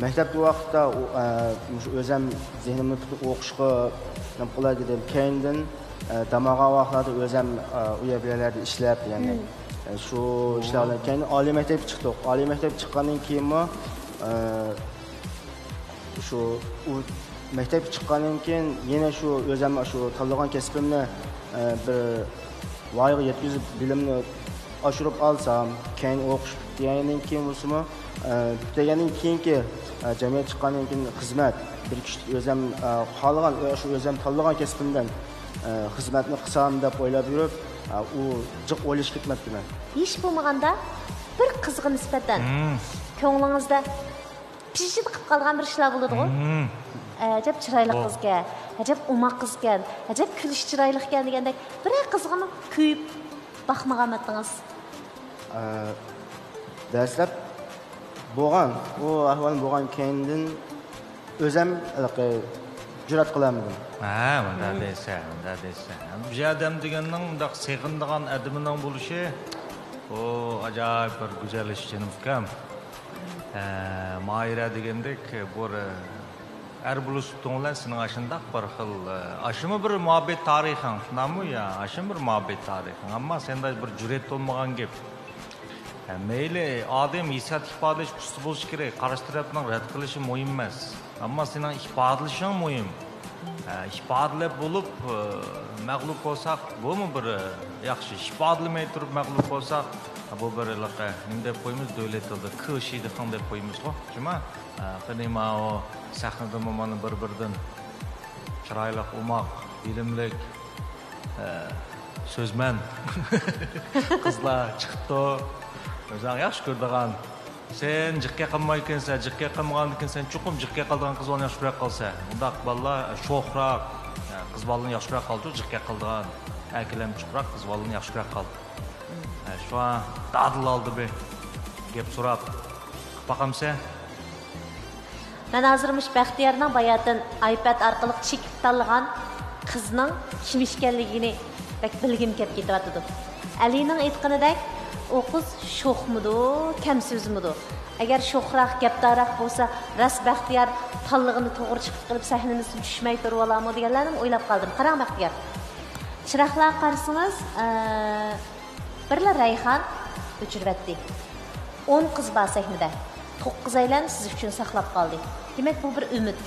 مەكتەپتىكى ۋاقىتتا ئۇ، ئە، مۇشۇ ئۆزەم زېھنىمنى پۈتۈن ئوقۇشقا نېمە قىلاي دېدىم. كەينىدىن، ئە، دەم ئالغان ۋاقىتلاردا ئۆزەم، ئە، ئۇ يەر بۇ يەرلەردە ئىشلەپ، يەنى، ئە، شۇ ئىشلار بىلەن كەينىدىن ئالىي مەكتەپكە چىقتۇق. ئالىي مەكتەپكە چىققاندىن كېيىنمۇ، ئە، شۇ ئۇ مەكتەپكە چىققاندىن كېيىن يەنە شۇ ئۆزەم شۇ تاللىغان كەسپىمنى، ئە، بىر ۋايىغا يەتكۈزۈپ، بىلىمنى ئاشۇرۇپ ئالسام، كەينى ئوقۇش پۈتتۈرگەندىن كېيىن بولسىمۇ، ئە، پۈتتۈرگەندىن كېيىنكى، ئە، جەمئىيەتكە چىققاندىن كېيىن خىزمەت، بىر كىشىلىك ئۆزەم، ئە، خالىغان، ئە، شۇ ئۆزەم تاللىغان كەسپىم بىلەن، ئە، خىزمەتنى قىلسام دەپ ئويلاپ يۈرۈپ، ئە، ئۇ جىق ئويلىشىپ كەتمەپتىمەن. ھېچ بولمىغاندا بىر قىزغا نىسبەتەن كۆڭلىڭىزدە پىژژىت قىلىپ قالىدىغان بىر ئىشلار بولىدىغۇ. ئەجەب چىرايلىق قىزكەن، ئەجەب ئوماق قىزكەن، ئەجەب كۈلۈشى چىرايلىقكەن دېگەندەك بىرەر قىزغىمۇ كۆيۈپ باقمىغانمىدىڭىز؟ ئە، دەسلەپ بولغان، ئۇ ئەھۋال بولغان كەينىدىن ئۆزەم ھېلىقى جۈرئەت قىلالمىدىم. ھە، مۇنداق دەيسەن، مۇنداق دەيسەن. بىر ئادەم دېگەننىڭ مۇنداق سېغىنىدىغان ئادىمىنىڭ بولۇشى، ئۇ ئاجايىپ بىر گۈزەل ئىش، جېنىم ئۇكام. ئە، ماھىرە دېگەندەك بىر، ئە، ئەر بولۇش سۈپىتىڭ بىلەن سېنىڭ ئاشۇنداق بىر خىل، ئە، ئاشۇمۇ بىر مۇھەببەت تارىخىڭ، شۇنداقمۇ يا؟ ئاشۇمۇ بىر مۇھەببەت تارىخىڭ. ئەمما سەندە بىر جۈرئەت بولمىغان گەپ. ئە، مەيلى، ئادەم ھېسسىيات ئىپادىلەش ئۇستىسى بولۇشى كېرەك، قارشى تەرەپنىڭ رەت قىلىشى مۇھىم ئەمەس. ئەمما سېنىڭ ئىپادىلىشىڭ مۇھىم. ئە، ئىپادىلەپ بولۇپ، ئە، مەغلۇپ بولساق، بۇمۇ بىر، ئە، ياخشى. ئىپادىلىمەي تۇرۇپ مەغلۇپ بولساق، بۇ بىر ھېلىقى، نېمە دەپ قويىمىز، دۆلەت تىلىدا كىشىدىخىڭ دەپ قويىمىزغۇ، جۇما؟ ئە، قېنى، ماۋۇ سەھنىدىمۇ مانا بىر-بىرىدىن چىرايلىق، ئوماق، بىلىملىك، ئە، سۆزمەن قىزلار چىقىپتۇ. ئۆزۈڭ ياخشى كۆرىدىغان. سەن جىققا قىلمايدىكەنسەن، جىققا قىلمىغاندىكىن سەن چوقۇم جىققا قىلىدىغان قىز بالىنى ياخشى كۆرۈپ قالىسەن. ئۇنداق بالىلار شوخراق، قىز بالىنى ياخشى كۆرۈپ قالىدۇ، جىققا قىلىدىغان. ئەركىلەرمۇ چوقراق قىز بالىنى ياخشى كۆرۈپ قالىدۇ. شۇڭا دادىل ئالدى بىر گەپ سوراپ باقامسەن؟ مەن ھازىر مۇشۇ بەختىيارنىڭ باياتىن ئايپەد ئارقىلىق چېكىپ تاللىغان قىزنىڭ كىم ئىكەنلىكىنى بەك بىلگۈم كەپ كېتىۋاتىدۇ. ئەلىنىڭ ئېيتقىنىدەك، ئۇ قىز شوخمىدۇ، كەم سۆزمىدۇ؟ ئەگەر شوخراق، گەپدارراق بولسا، راست بەختىيار تاللىغىنى توغرا چىقىپ قېلىپ، سەھنىمىزدىن چۈشمەي تۇرۇۋالارمۇ دېگەنلەرنىمۇ ئويلاپ قالدىم. قاراڭ بەختىيار. چىراغلارغا قارىسىڭىز، ئە، بىرلا رەيھان ئۆچۈرۈۋەتتى. ئون قىز بار سەھنىدە. توققۇزەيلەن سىز ئۈچۈن ساقلاپ قالدى. دېمەك، بۇ بىر ئۈمىد.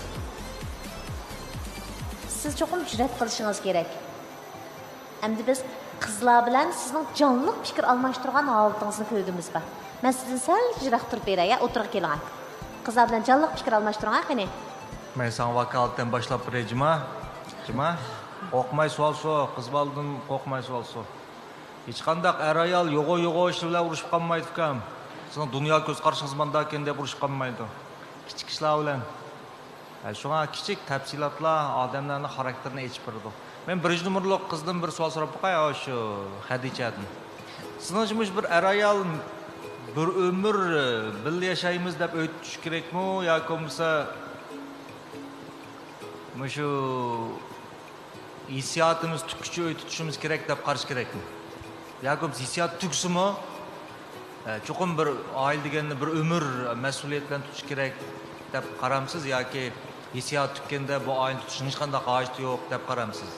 سىز چوقۇم جۈرئەت قىلىشىڭىز كېرەك. ئەمدى بىز قىزلار بىلەن سىزنىڭ جانلىق پىكىر ئالماشتۇرغان ھالىتىڭىزنى كۆرگۈمىز بار. مەن سىزدىن سەل يىراق تۇرۇپ بېرەي، يا، ئوتتۇرىغا كېلىڭە. قىزلار بىلەن جانلىق پىكىر ئالماشتۇرۇڭ، ھە، قېنى. مەن ساڭا ۋاكالىتەن باشلاپ بېرەي، جۇما. جۇما. قورقماي سوئال سور، قىز بالىدىن قورقماي سوئال سور. ھېچقانداق ئەر-ئايال يوغا-يوغا ئىشلار بىلەن ئۇرۇشۇپ قالمايدۇكەن. سىزنىڭ دۇنياغا كۆز قارىشىڭىز مانداكەن دەپ ئۇرۇشۇپ قالمايدۇ. كىچىك ئىشلار بىلەن. ھە، شۇڭا كىچىك تەپسىلاتلار ئادەملەرنىڭ خاراكتېرىنى ئېچىپ بېرىدۇ. مەن بىرىنچى نومۇرلۇق قىزدىن بىر سوئال سوراپ باقاي، ئاشۇ خەدىچەدىن. سىزنىڭچە مۇشۇ بىر ئەر-ئايال بىر ئۆمۈر، ئە، بىللە ياشايمىز دەپ ئۆي تۇتۇش كېرەكمۇ ياكى بولمىسا مۇشۇ ھېسسىياتىمىز تۈگكۈچە ئۆي تۇتۇشىمىز كېرەك دەپ قارىشى كېرەكمۇ؟ ياكى بولمىسا ھېسسىيات تۈگسىمۇ، ئە، چوقۇم بىر ئائىلە دېگەننى بىر ئۆمۈر مەسئۇلىيەت بىلەن تۇتۇش كېرەك دەپ قارامسىز ياكى ھېسسىيات تۈگكەندە بۇ ئائىلىنى تۇتۇشنىڭ ھېچقانداق ھاجىتى يوق دەپ قارامسىز؟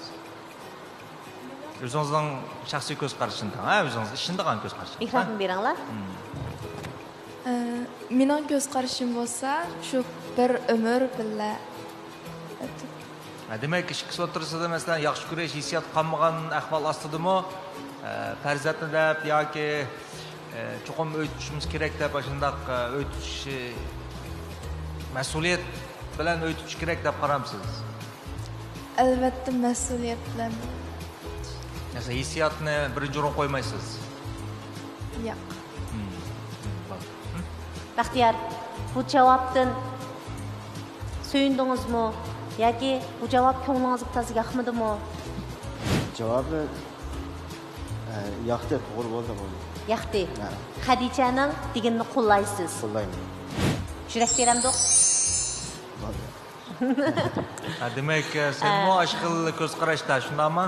ئۆزىڭىزنىڭ شەخسىي كۆز قارىشىنى دەڭ، ھە، ئۆزىڭىز ئىشىنىدىغان كۆز قارىش. ئىقرارنى بېرىڭلار. ئە، مېنىڭ كۆز قارىشىم بولسا، شۇ بىر ئۆمۈر بىللە ئۆتۈپ. ھە، دېمەك، ئىككىسى ئوتتۇرىسىدا، مەسىلەن، ياخشى كۆرۈش ھېسسىياتى قالمىغان ئەھۋال ئاستىدىمۇ، ئە، پەرزەنتنى دەپ ياكى، ئە، چوقۇم ئۆي تۇتۇشىمىز كېرەك دەپ، ئاشۇنداق، ئە، ئۆي تۇتۇش، ئە، مەسئۇلىيەت بىلەن ئۆي تۇتۇش كېرەك دەپ قارامسىز؟ ئەلۋەتتە، مەسئۇلىيەت بىلەن. مەسىلەن، ھېسسىياتنى بىرىنچى ئورۇنغا قويمايسىز؟ ياق. بەختىيار، بۇ جاۋابتىن سۆيۈندىڭىزمۇ ياكى بۇ جاۋاب كۆڭلىڭىزگە تازا ياقمىدىمۇ؟ جاۋابى، ئە، ياقتى، توغرا بولدى، بولدى. ياقتى. ھە. خەدىچەنىڭ دېگىنىنى قوللايسىز. قوللايمەن. يۈرەك بېرەمدۇق؟ بولدى. ھە، دېمەك، سەنمۇ ئاشۇ خىل كۆز قاراشتا، شۇنداقمۇ؟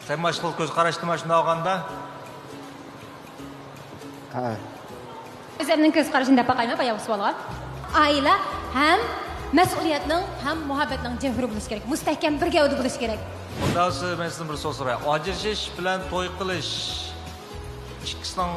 سەنمۇ ئاشۇ خىل كۆز قاراشتىمۇ، شۇنداق بولغاندا؟ ھە. ئۆزۈمنىڭ كۆز قارىشىنى دەپ باقايمۇ باياۋۇ سوئالغا؟ ئائىلە ھەم مەسئۇلىيەتنىڭ ھەم مۇھەببەتنىڭ جەۋھىرى بولۇشى كېرەك، مۇستەھكەم بىر گەۋدە بولۇشى كېرەك. ئۇنداق بولسا مەن سىزدىن بىر سوئال سوراي. ئاجرىشىش بىلەن توي قىلىش ئىككىسىنىڭ،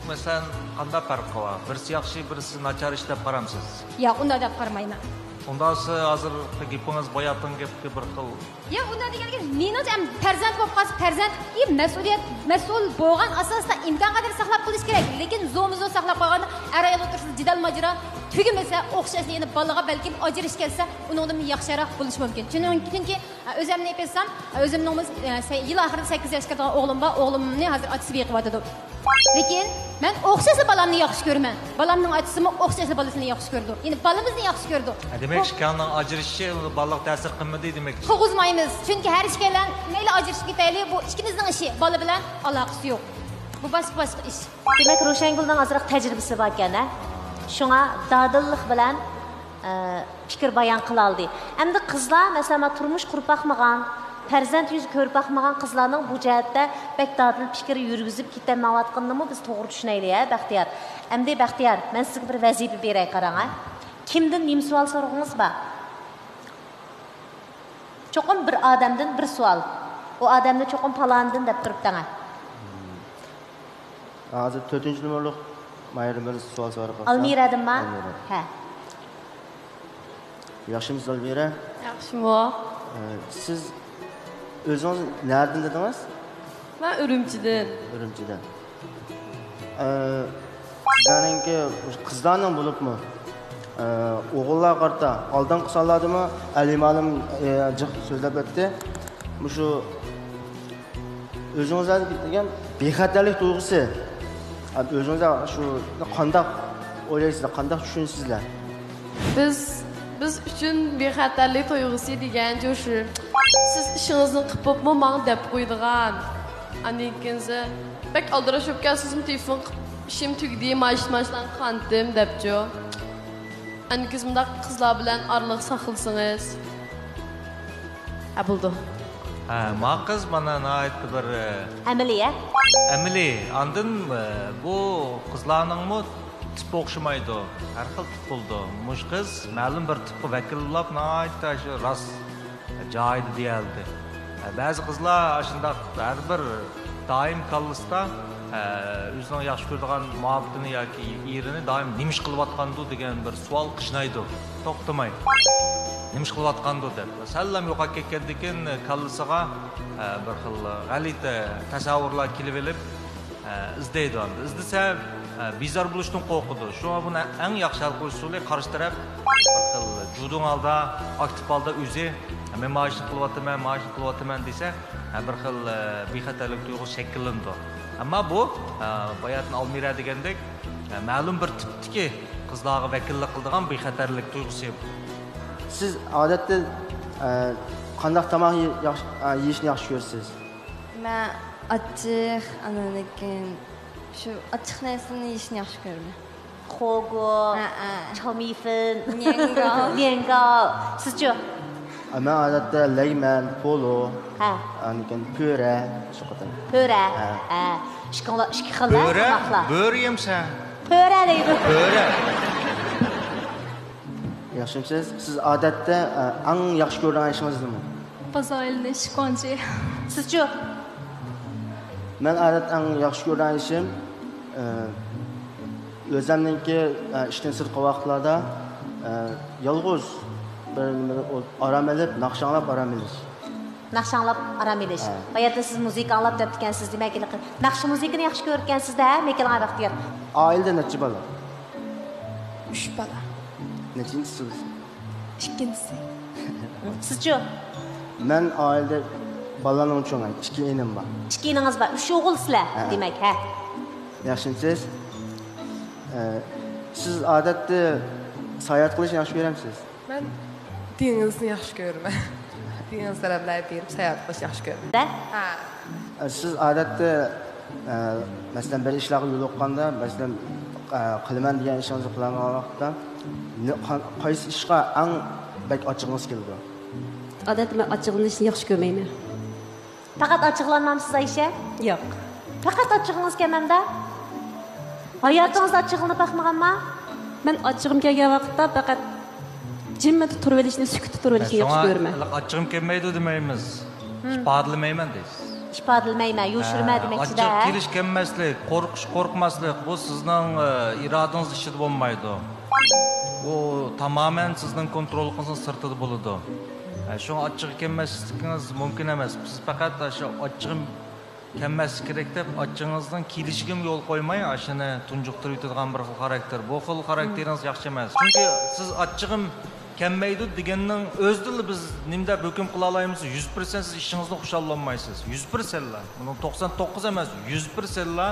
مەسىلەن، قانداق پەرقى بار؟ بىرسى ياخشى، بىرسى ناچار ئىش دەپ قارامسىز؟ ياق، ئۇنداق دەپ قارىمايمەن. ئۇنداق بولسا ھازىرقى گېپىڭىز باياتىنقى گەپكە بىر خىل. ياق، ئۇنداق دېگەنگە مېنىڭچە، ئەم، پەرزەنت بولۇپ قالسا، پەرزەنت، ئى، مەسئۇلىيەت، مەسئۇل بولغان ئاساستا ئىمكان قەدەر ساقلاپ قېلىش كېرەك. لېكىن زومىزو ساقلاپ قالغاندا ئەر-ئايال ئوتتۇرىسىدا جېدەل ماجىرا تۈگىمىسە، ئوخشاشلا يەنە بالىغا بەلكىم ئاجرىشىپ كەتسە، ئۇنىڭدىن ياخشىراق بولۇشى مۇمكىن. چۈنكى، چۈنكى ئۆزۈمنى ئېيتسام، ئۆزۈمنىڭ، ئە، سە-، يىل ئاخىرىدا سەككىز ياشقا كىرىدىغان ئوغلۇم بار. ئوغلۇمنى ھازىر ئاتىسى بېقىۋاتىدۇ. لېكىن مەن ئوخشاشلا بالامنى ياخشى كۆرىمەن. بالامنىڭ ئاتىسىمۇ ئوخشاشلا بالىسىنى ياخشى كۆرىدۇ. يەنى بالىمىزنى ياخشى كۆرىدۇ. ھە، دېمەك، بۇ ئىككىڭلارنىڭ ئاجرىشىشى بالىغا تەسىر قىلمىدى دېمەكچى. قىلغۇزمايمىز. چۈنكى ھەر ئىككىيلەن مەيلى ئاجرىشىپ كېتەيلى، بۇ ئىككىمىزنىڭ ئىشى. بالا بىلەن ئالاقىسى يوق. بۇ باشقا، باشقا ئىش. دېمەك، روشەنگۈلنىڭ ئازراق تەجرىبىسى باركەن، ھە؟ شۇڭا دادىللىق بىلەن، ئە، پىكىر بايان قىلالىدى. ئەمدى قىزلار، مەسىلەن، مانا تۇرمۇش قۇرۇپ باقمىغان، پەرزەنت يۈزى كۆرۈپ باقمىغان قىزلارنىڭ بۇ جەھەتتە بەك دادىل پىكىر يۈرگۈزۈپ كېتەلمەيۋاتقىنىنىمۇ بىز توغرا چۈشىنەيلى، ھە، بەختىيار؟ ئەمدى بەختىيار، مەن سىزگە بىر ۋەزىپە بېرەي، قاراڭ، ھە؟ كىمدىن نېمە سوئال سورىغۇڭىز بار؟ چوقۇم بىر ئادەمدىن بىر سوئال. ئۇ ئادەمنى چوقۇم پالانىدىن دەپ تۇرۇپ دەڭە. ھازىر تۆتىنچى نومۇرلۇق مايرىدىن بىر سوئال سوراپ باقسام. ئالمىرەدىنما؟ ئالمىرە. ھە. ياخشىمۇسىز، ئالمىرە؟ ياخشىمۇ؟ ئە، سىز ئۆزىڭىز نەدىن دېدىڭىز؟ مەن ئۈرۈمچىدىن. ئۈرۈمچىدىن. ئە، سىلەرنىڭكى قىزلارنىڭ بولۇپمۇ، ئە، ئوغۇللارغا قارىتا ئالدىنقى سانلاردىمۇ ئەلىم ئالىم، ئە، جىق سۆزلەپ ئۆتتى. مۇشۇ ئۆزىڭىزلەردە دېگەن بىخەتەرلىك تۇيغۇسى. ئۆزىڭىزلەر شۇنى قانداق ئويلايسىزلەر، قانداق چۈشىنىسىزلەر؟ بىز، بىز ئۈچۈن بىخەتەرلىك تۇيغۇسى دېگەن جۇ شۇ، سىز ئىشىڭىزنى قىپپۇپمۇ ماڭا دەپ قويىدىغان. ئاندىن كېيىن سىز بەك ئالدىراش بولۇپ كەلسىڭىزمۇ تېلېفون قىلىپ، ئىشىم تۈگىدى، مانا ئىش، مانا ئىشلارنى قانتىم دەپچۇ. ئەنە كۆزۈمداق قىزلار بىلەن ئارىلىق ساقلىسىڭىز. ھە، بولىدۇ. ھە، ما قىز مانا ناھايىتى بىر، ئە، ئەمەلىي، ھە؟ ئەمەلىي. ئاندىن، ئە، بۇ قىزلارنىڭمۇ تىپى ئوخشىمايدۇ. ھەر خىل تىپ بولىدۇ. مۇشۇ قىز مەلۇم بىر تىپقا ۋەكىللاپ ناھايىتى شۇ راست جايىدا دېيەلدى. بەزى قىزلار ئاشۇنداق ھەر بىر دائىم كاللىسىدا، ئە، ئۆزىنىڭ ياخشى كۆرىدىغان مۇھەببىتىنى ياكى ئېرىنى دائىم نېمە ئىش قىلىۋاتقاندۇ دېگەن بىر سوئال قىينايدۇ، توختىماي. نېمە ئىش قىلىۋاتقاندۇ دەپ. سەللا يوقاپ كەتكەندىن كېيىن كاللىسىغا، ئە، بىر خىل غەلىتە تەسەۋۋۇرلار كېلىۋېلىپ، ئە، ئىزدەيدۇ ئەمدى. ئىزدىسە، ئە، بىزار بولۇشتىن قورقىدۇ. شۇڭا بۇنى ئەڭ ياخشى ھەل قىلىش ئۇسۇلى قارشى تەرەپ بىر خىل جۇدۇڭ ھالدا، ئاكتىپ ھالدا ئۆزى، «مەن مانا ئىشنى قىلىۋاتىمەن، مانا ئىشنى قىلىۋاتىمەن» دېسە، ئە، بىر خىل، ئە، بىخەتەرلىك تۇيغۇسى شەكىللىنىدۇ. ئەمما بۇ، ئە، باياتىن ئالمىرە دېگەندەك، ئە، مەلۇم بىر تىپتىكى قىزلارغا ۋەكىللىك قىلىدىغان بىخەتەرلىك تۇيغۇسى. سىز ئادەتتە، ئە، قانداق تاماق يە-، ياخشى، ئە، يېيىشنى ياخشى كۆرىسىز؟ مەن ئاچچىق، ئاندىن كېيىن شۇ ئاچچىق نەرسىنى يېيىشنى ياخشى كۆرىمەن. خوگو، ھە، ھە. چاۋمىفېن، نيەنگاۋ. نيەنگاۋ. سىزچۇ؟ مەن ئادەتتە لەيمەن، پولۇ، ھە. ئاندىن كېيىن پۈرە، شۇ قېتىم. پۈرە؟ ھە. ھە. ئىككىڭلار ئىككى خىل، ھە، پۈرە؟ تاماقلار. بۆرە يەمسەن؟ پۈرە دەيدۇ. پۈرە. ياخشىمۇسىز؟ سىز ئادەتتە، ئە، ئەڭ ياخشى كۆرىدىغان ئىشىڭىز نېمە؟ بازار ئايلىنىش، گۇاڭجى. سىزچۇ؟ مەن ئادەتتە ئەڭ ياخشى كۆرىدىغان ئىشىم، ئە، ئۆزۈمنىڭكى، ئە، ئىشتىن سىرتقى ۋاقىتلاردا، ئە، يالغۇز بىر نېمىدە ئول-، ئارام ئېلىپ، ناخشا ئاڭلاپ ئارام ئېلىش. ناخشا ئاڭلاپ ئارام ئېلىش. ھە. باياتىن سىز مۇزىكا ئاڭلاپ دەپتىكەنسىز، دېمەك، ھېلىقى ناخشا مۇزىكىنى ياخشى كۆرىدىكەنسىز-دە، ھە، مىكىلغا بەختىيار؟ ئائىلىدە نەچچە بالا؟ ئۈچ بالا. نەچچىنچىسى بولىسىز؟ ئىككىنچىسى. سىزچۇ؟ مەن ئائىلىدە بالىلارنىڭ چوڭى، ئىككى ئىنىم بار. ئىككى ئىنىڭىز بار، ئۈچ ئوغۇلسىلەر، ھە. دېمەك، ھە. ياخشىمۇسىز؟ ئە، سىز ئادەتتە ساياھەت قىلىشنى ياخشى كۆرەمسىز؟ مەن دېڭىزنى ياخشى كۆرىمەن. دېڭىز تەرەپلەرگە بېرىپ ساياھەت قىلىشنى ياخشى كۆرىمەن. ھە؟ ھە. سىز ئادەتتە، ئە، مەسىلەن، بىر ئىشلارغا يولۇققاندا، مەسىلەن، ئە، قىلىمەن دېگەن ئىشىڭىزنى قىلالمىغان ۋاقىتتا، نە-، قا-، قايسى ئىشقا ئەڭ بەك ئاچچىقىڭىز كېلىدۇ؟ ئادەتتە مەن ئاچچىقلىنىشنى ياخشى كۆرمەيمەن. پەقەت ئاچچىقلانمامسىز، ئايشە؟ ياق. پەقەت ئاچچىقىڭىز كەلمەمدۇ؟ ھاياتىڭىزدا ئاچچىقلىنىپ باقمىغانما؟ مەن ئاچچىقىم كەلگەن ۋاقىتتا پەقەت جىممىدە تۇرۇۋېلىشنى، سۈكۈتتە تۇرۇۋېلىشنى ياخشى كۆرىمەن. ھېلىقى ئاچچىقىم كەلمەيدۇ دېمەيمىز. ئىپادىلىمەيمەن دەيسىز. ئىپادىلىمەيمەن، يوشۇرىمەن دېمەكچىدە. ئاچچىق كېلىش كەلمەسلىك، قورقۇش قورقماسلىق، بۇ سىزنىڭ، ئە، ئىرادىڭىز ئىچىدە بولمايدۇ. بۇ تامامەن سىزنىڭ كونتروللۇقىڭىزنىڭ سىرتىدا بولىدۇ. ئە، شۇڭا ئاچچىقى كەلمەسلىكىڭىز مۇمكىن ئەمەس. سىز پەقەت ئاشۇ ئاچچىقىم كەلمەسلىكى كېرەك دەپ، ئاچچىقىڭىزنىڭ كېلىشىگىمۇ يول قويماي، ئاشۇنى تۇنجۇقتۇرۇۋېتىدىغان بىر خىل خاراكتېر. بۇ خىل خاراكتېرىڭىز ياخشى ئەمەس. چۈنكى سىز ئاچچىقىم كەلمەيدۇ دېگەننىڭ ئۆزىدىلا بىز نېمە دەپ ھۆكۈم قىلالايمىز؟ يۈز پىرسەنت سىز ئىشىڭىزدىن خۇشال بولمايسىز. يۈز پىرسەنتلا. بۇنىڭ توقسان توققۇز ئەمەس، يۈز پىرسەنتلا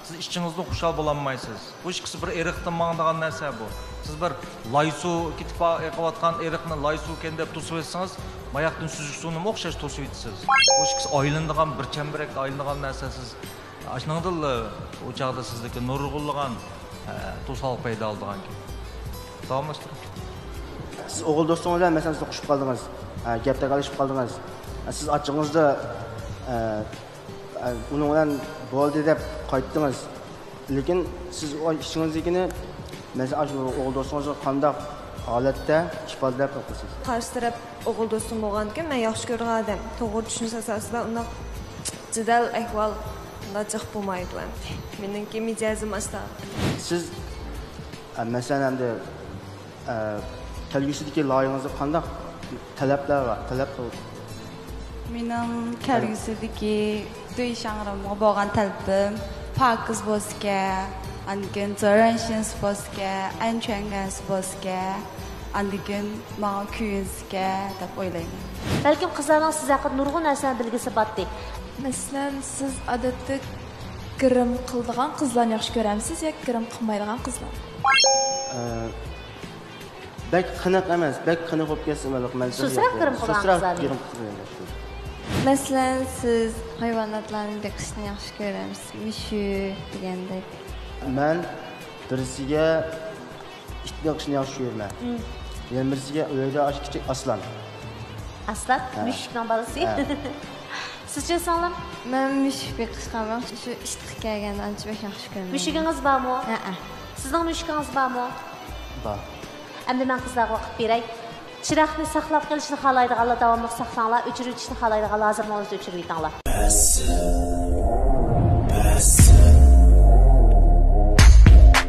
سىز ئىشىڭىزدىن خۇشال بولالمايسىز. بۇ ئىككىسى بىر ئېرىقتىن ماڭىدىغان نەرسە بۇ. سىز بىر لايسۇ كېتىپ ئېقىۋاتقان ئېرىقنى لايسۇكەن دەپ توسۇۋەتسىڭىز، ماياقتىن سۈزۈك سۇنىمۇ ئوخشاش توسۇۋېتىسىز. بۇ ئىككىسى ئايلىنىدىغان، بىر چەمبىرەكتە ئايلىنىدىغان نەرسە سىز. ئاشۇنىڭدىنلا ئۇ چاغدا سىزدىكى نۇرغۇنلىغان، ئە، توسالغۇ پەيدا بولىدىغانكەن. داۋاملاشتۇرۇڭ. سىز ئوغۇل دوستىڭىز بىلەن، مەسىلەن، سوقۇشۇپ قالدىڭىز، ئە، گەپ تاكاللىشىپ قالدىڭىز. ئە، سىز ئاچچىقىڭىزدا، ئە، ئە، ئۇنىڭ بىلەن بولدى دەپ قايتتىڭىز. لېكىن سىز ئۇ ئىچىڭىزدىكىنى، مەسىلەن، ئاشۇ ئوغۇل دوستىڭىزغا قانداق ھالەتتە ئىپادىلەپ قىلىسىز؟ قارشى تەرەپ ئوغۇل دوستۇم بولغاندىكىن، مەن ياخشى كۆرىدىغان ئادەم. توغرا چۈشىنىش ئاساسىدا ئۇنداق جېدەل ئەھۋال ئۇنداق جىق بولمايدۇ ئەمدى. مېنىڭكى مىجەزىم ئاشۇنداق. سىز، ئە، مەسىلەن، ئەمدى، ئە، كەلگۈسىدىكى لايىھىڭىزدا قانداق تەلەپلەر بار؟ تەلەپ قىل-، مېنىڭ كەلگۈسىدىكى دۈي شاڭرىمغا بولغان تەلىپىم پاكىز بولسىكەن، ئاندىن كېيىن زېرەنشىنس بولسىكەن، ئەنچۈەنگەنس بولسىكەن، ئاندىن كېيىن ماڭا كۆيۈنسىكەن دەپ ئويلايمەن. بەلكىم قىزلارنىڭ سىز ھەققىدە نۇرغۇن نەرسىلەرنى بىلگۈسى بارتتى. مەسىلەن، سىز ئادەتتە گىرىم قىلىدىغان قىزلارنى ياخشى كۆرەمسىز ياكى گىرىم قىلمايدىغان قىزلارنى؟ ئە، بەك قېنىق ئەمەس، بەك قېنىق بولۇپ كەتسە، مەن سۇسراق گىرىم قىلغان قىزلارنى. سۇسراق گىرىم قىلغان قىزلارنى ياخشى كۆرىمەن. مەسىلەن، سىز ھايۋاناتلارنى بېقىشنى ياخشى كۆرەمسىز؟ مۈشۈك دېگەندەك. مەن بىرسىگە ئىت بېقىشنى ياخشى كۆرىمەن. مم. يەنە بىرسىگە ئۆيدە ئاشۇ كىچىك ئاسلان. ئاسلان؟ ھە. مۈشۈكنىڭ بالىسى. ھە. سىزچە سىڭلىم؟ مەن مۈشۈك بېقىشقا ئەمەس، شۇ ئىتقا كەلگەندە ئانچە بەك ياخشى كۆرمەيمەن. مۈشۈكىڭىز بارمۇ؟ ھەئە. سىزنىڭ مۈشۈكىڭىز بارمۇ؟ بار. ئەمدى مەن قىزلارغا ۋاقىت بېرەي. چىراغنى ساقلاپ قېلىشنى خالايدىغانلار داۋاملىق ساقلاڭلار، ئۆچۈرۈۋېتىشنى خالايدىغانلار ھازىرلا ئۆچۈرۈۋېتىڭلار.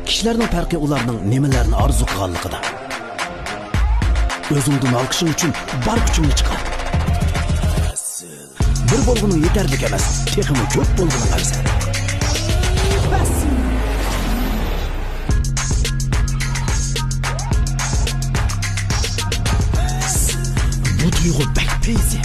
كىشىلەرنىڭ پەرقى ئۇلارنىڭ نېمىلەرنى ئارزۇ قىلغانلىقىدا. ئۆزۈڭدىن ھالقىشىڭ ئۈچۈن بار كۈچۈڭنى چىقار. بىر بولغىنىڭ يېتەرلىك ئەمەس، تېخىمۇ كۆپ بولغىنىڭ ئەۋزەل. بۇ تۇيغۇ بەك پەيزى.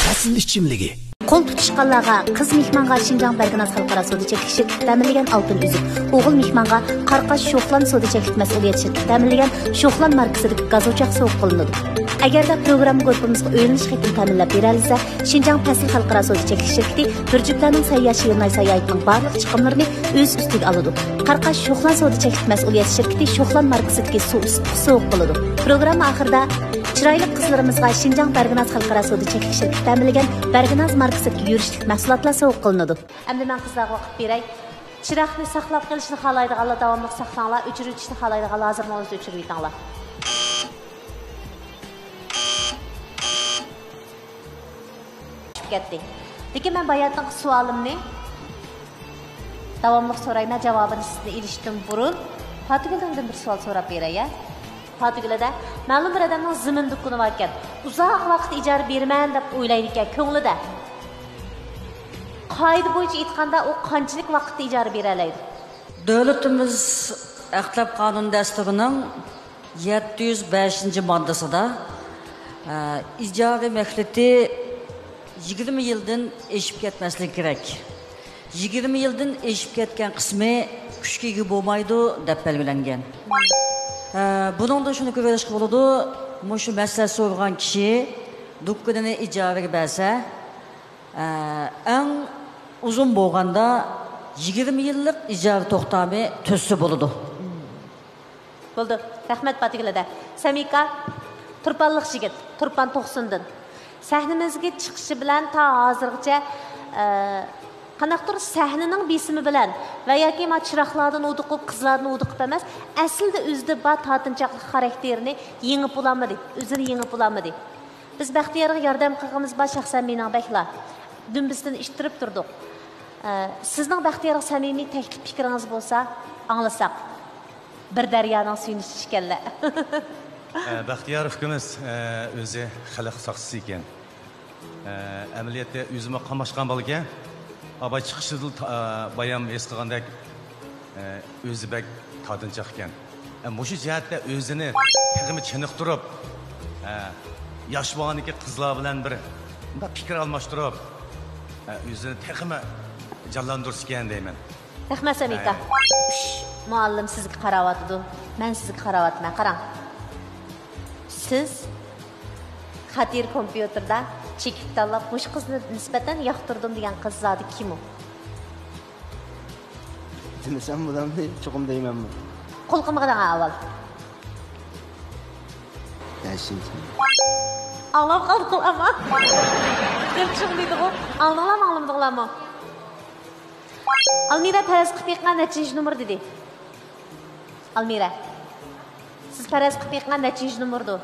پەسىل ئىچىملىكى. قول تۇتۇشقانلارغا، قىز مېھمانغا شىنجاڭ بەرگىناز خەلقئارا سودا چەكلىك شىركىتى تەمىنلىگەن ئالتۇن ئۈزۈك، ئوغۇل مېھمانغا قاراقاش شوخلان سودا چەكلىك مەسئۇلىيەت شىركىتى تەمىنلىگەن شوخلان ماركىسىدىكى گاز ئوچاق سوۋغا قىلىنىدۇ. ئەگەردە پروگرامما گۇرۇپپىمىزغا ئۆيلىنىش خېتىنى تەمىنلەپ بېرەلىسە، شىنجاڭ پەسىل خەلقئارا سودا چەكلىك شىركىتى بىر جۈپلەرنىڭ سەيياھ شىرناي ساياھىتىنىڭ بارلىق چىقىملىرىنى ئۆز ئۈستىگە ئالىدۇ. قاراقاش شوخلان سودا چەكلىك مەسئۇلىيەت شىركىتى شوخلان ماركىسىدىكى سۇ ئىسسىتقۇچى سوۋغا قىلىدۇ. پروگرامما ئاخىرىدا چىرايلىق قىزلىرىمىزغا شىنجاڭ بەرگىناز خەلقئارا سودا چەكلىك شىركىتى تەمىنلىگەن بەرگىناز ماركىسىدىكى يۈرۈشلۈك مەھسۇلاتلار سوۋغا قىلىنىدۇ. ئەمدى مەن قىزلارغا ۋاقىت بېرەي. چىراغنى ساقلاپ قېلىشنى خالايدىغانلار داۋاملىق ساقلاڭلار، ئۆچۈرۈۋېتىشنى خالايدىغانلار ھازىرلا ئۆچۈرۈۋېتىڭلار. چۈشۈپ كەتتى. لېكىن مەن باياتىنقى سوئالىمنى داۋاملىق سورايمەن، جاۋابىنى سىزدىن ئېلىشتىن بۇرۇن. پاتىگۈلدىن بىر سوئال سوراپ بېرەي، ھە؟ پاتىگۈل ھەدە، مەلۇم بىر ئادەمنىڭ زېمىن دۇكىنى باركەن، ئۇزاق ۋاقىت ئىجارە بېرىمەن دەپ ئويلايدىكەن كۆڭلىدە. قائىدە بويىچە ئېيتقاندا، ئۇ قانچىلىك ۋاقىتتا ئىجارە بېرەلەيدۇ؟ دۆلىتىمىز ئەخلەت قانۇن دەستۇرىنىڭ يەتتە يۈز بەشىنچى ماددىسىدا، ئە، ئىجارە مۆھلىتى يىگىرمە يىلدىن ئېشىپ كەتمەسلىكى كېرەك. يىگىرمە يىلدىن ئېشىپ كەتكەن قىسمى كۈچكە ئىگە بولمايدۇ، دەپ بەلگىلەنگەن. ئە، بۇنىڭدىن شۇنى كۆرۈۋېلىشقا بولىدۇ، مۇشۇ مەسلىھەت سورىغان كىشى دۇكىنىنى ئىجارىگە بەرسە، ئە، ئەڭ ئۇزۇن بولغاندا يىگىرمە يىللىق ئىجارە توختامى تۈزسە بولىدۇ. بولدى. رەھمەت، پاتىگۈل ھەدە. سەمىكا، تۇرپانلىق يىگىت، تۇرپان توقسۇندىن. سەھنىمىزگە چىقىشى بىلەن تا ھازىرغىچە، ئە، قانداقتۇر سەھنىنىڭ بېسىمى بىلەن ۋە ياكى ما چىراغلاردىن ھودۇقۇپ، قىزلاردىن ھودۇقۇپ ئەمەس، ئەسلىدە ئۆزىدە بار تارتىنچاقلىق خاراكتېرىنى يېڭىپ بولالمىدى، ئۆزىنى يېڭىپ بولالمىدى. بىز بەختىيارغا ياردەم قىلغىنىمىز بار، شەخسەن مېنىڭ بەكلا دۈمبىسىدىن ئىتتىرىپ تۇردۇق. ئە، سىزنىڭ بەختىيارغا سەمىمىي تەكلىپ پىكرىڭىز بولسا ئاڭلىساق. بىر دەريانىڭ سۈيىنى ئىچكەنلەر. ئە، بەختىيار ئۇكىمىز، ئە، ئۆزى خەلق ساقچىسى ئىكەن. ئە، ئەمەلىيەتتە ئۆزىمۇ قاماشقان بالىكەن. ئاباي چىقىشىدىلا تا-، بايام ھېس قىلغاندەك، ئە، ئۆزى بەك تارتىنچاق ئىكەن. ئە، مۇشۇ جەھەتتە ئۆزىنى تېخىمۇ چېنىقتۇرۇپ، ئە، ياش بولغاندىكى قىزلار بىلەن بىر مۇنداق پىكىر ئالماشتۇرۇپ، ئە، ئۆزىنى تېخىمۇ جانلاندۇرسىكەن دەيمەن. رەھمەت، سەمىكا. ئۈچ مۇئەللىم سىزگە قاراۋاتىدۇ. مەن سىزگە قاراۋاتىمەن. قاراڭ. سىز خاتىرە كومپيۇتېردا چېكىت تاللاپ، مۇشۇ قىزنى نىسبەتەن ياقتۇردۇم دېگەن قىز زادى كىم ئۇ؟ دېمىسەم بولامدۇ؟ چوقۇم دەيمەنمۇ؟ قۇلىقىمغا دەڭ ئاۋۋال. بەشىنچى. ئاڭلاپ قالدىڭلارمۇ؟ دەپ چىڭلىدىغۇ. ئاڭلىدىڭلارمۇ، ئاڭلىمىدىڭلارمۇ؟ ئالمىرا پەرەز قىلىپ بېقىڭا نەچچىنچى نومۇر دېدى. ئالمىرا. سىز پەرەز قىلىپ بېقىڭا نەچچىنچى نومۇردۇ؟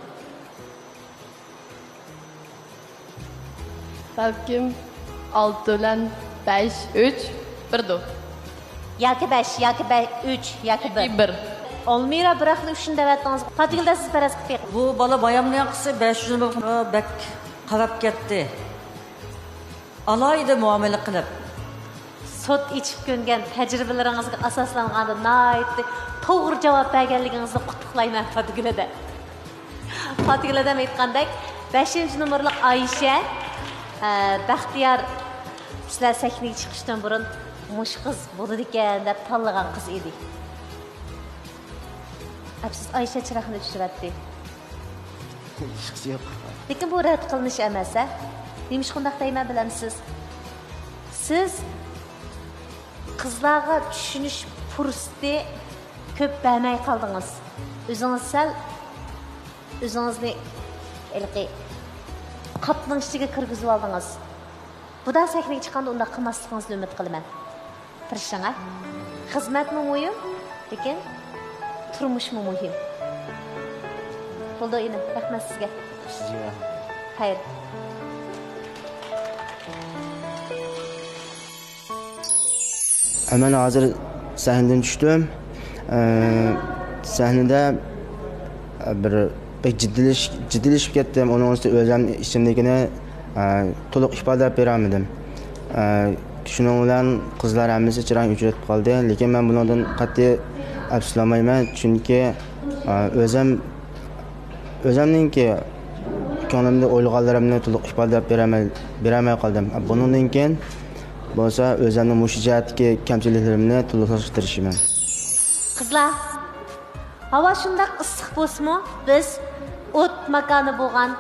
بەلكىم ئالتە بىلەن بەش، ئۈچ، بىردۇ. ياكى بەش، ياكى بە-، ئۈچ، ياكى بىر. ياكى بىر. ئالمىرا بىراقلا ئۈچنى دەۋەتتىڭىز. پاتىگۈلدە سىز پەرەز قىلىپ بېقىڭ. بۇ بالا بايامنىڭ قىزى بەش نومۇرغا بەك قاراپ كەتتى. ئالاھىدە مۇئامىلە قىلىپ. سوت ئېچىپ كۆنگەن تەجرىبىلىرىڭىزگە ئاساسلانغاندا ناھايىتى توغرا جاۋاب بەرگەنلىكىڭىزنى قۇتلۇقلايمەن، پاتىگۈل ھەدە. پاتىگۈل ھەدەم ئېيتقاندەك، بەشىنچى نومۇرلۇق ئايشە، ئە، بەختىيار سىلەر سەھنىگە چىقىشتىن بۇرۇن مۇشۇ قىز بولىدىكەن دەپ تاللىغان قىز ئىدى. ئەپسۇس، ئايشە چىراغنى ئۆچۈرۈۋەتتى. ئىشقىسى يوق. لېكىن بۇ رەت قىلىنىش ئەمەس، ھە؟ نېمىشقا ئۇنداق دەيمەن بىلەمسىز؟ سىز قىزلارغا چۈشىنىش پۇرسىتى كۆپ بەرمەي قالدىڭىز. ئۆزىڭىز سەل ئۆزىڭىزنى ھېلىقى قاپنىڭ ئىچىگە كىرگۈزۈۋالدىڭىز. بۇدا سەھنىگە چىققاندا ئۇنداق قىلماسلىقىڭىزنى ئۈمىد قىلىمەن. تىرىشىڭ، ھە؟ خىزمەتمۇ مۇھىم، لېكىن تۇرمۇشمۇ مۇھىم. بولدى، ئىنىم، رەھمەت سىزگە. سىزگە. خەير. مەن ھازىر سەھنىدىن چۈشتۈم. ئە، سەھنىدە بىر بەك جىددىيلىش-، جىددىيلىشىپ كەتتىم. ئۇنىڭ ئۈستىگە ئۆزۈم ئىچىمدىكىنى، ئە، تولۇق ئىپادىلەپ بېرەلمىدىم. ئە، شۇنىڭ بىلەن قىزلار ھەممىسى چىراغنى ئۆچۈرۈپ قالدى. لېكىن مەن بۇنىڭدىن قەتئىي ئەپسۇسلانمايمەن. چۈنكى، ئە، ئۆزۈم، ئۆزۈمنىڭكى كۆڭلۈمدە ئويلىغانلىرىمنى تولۇق ئىپادىلەپ بېرەلمەي، بېرەلمەي قالدىم. بۇنىڭدىن كېيىن بولسا ئۆزۈمنىڭ مۇشۇ جەھەتتىكى كەمچىلىكلىرىمنى تولۇقلاشقا تىرىشىمەن. قىزلار، ھاۋا شۇنداق ئىسسىق بولسىمۇ، بىز ئوت ماكانى بولغان،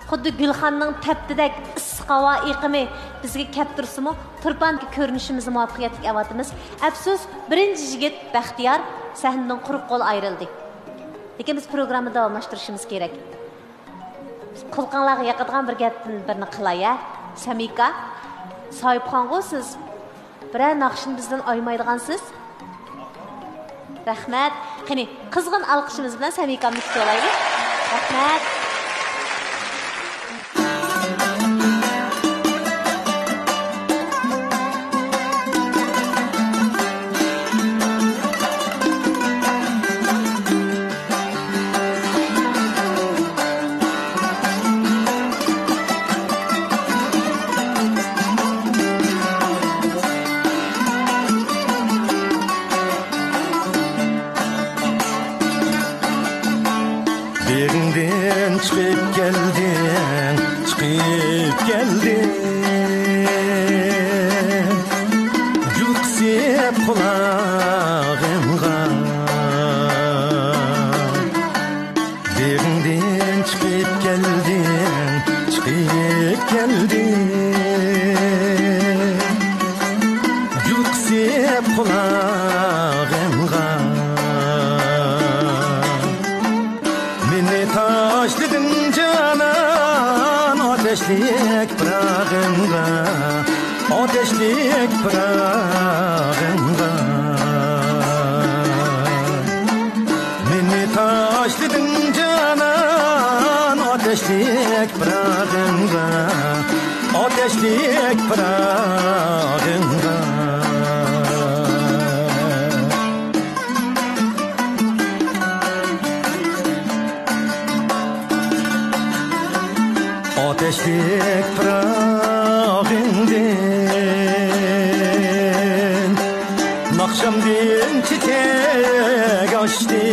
خۇددى گۈلخاننىڭ تەپتىدەك ئىسسىق ھاۋا ئېقىمى بىزگە كەپ تۇرسىمۇ، تۇرپان كۆرۈنۈشىمىزنى مۇۋەپپەقىيەتلىك ئەۋاتىمىز. ئەپسۇس، بىرىنچى يىگىت بەختىيار سەھنىدىن قۇرۇق قول ئايرىلدى. لېكىن بىز پروگراممىنى داۋاملاشتۇرۇشىمىز كېرەك. قۇلىقىڭلارغا ياقىدىغان بىر گەپتىن بىرنى قىلاي، ھە؟ سەمىكا، ساھىبخانغۇ سىز؟ بىرەر ناخشىنى بىزدىن ئايىمايدىغانسىز؟ رەھمەت. قېنى، قىزغىن ئالقىشىمىز بىلەن سەمىكامنى كۈتۈۋالايلى. رەھمەت. بېغىڭدىن ئاتەشلىك پىراقىڭغا مېنى تاشلىدىڭ جانان، ئاتەشلىك پىراقىڭغا، ئاتەشلىك پىراقىڭغا. ئاتەشلىك پىراقىڭدىن ناخشامدىن چېچەك ئاچتى.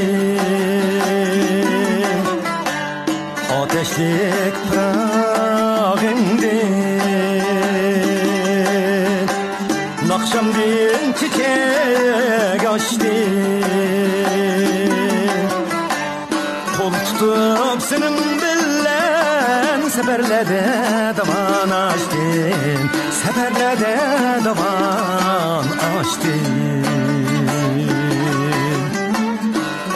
ئاتەشلىك پىراقىڭدىن ناخشامدىن چېچەك ئاچتى. قول تۇتۇپ سېنىڭ بىلەن سەپەرلەردە داۋان ئاشتىم، سەپەرلەردە داۋان ئاشتىم.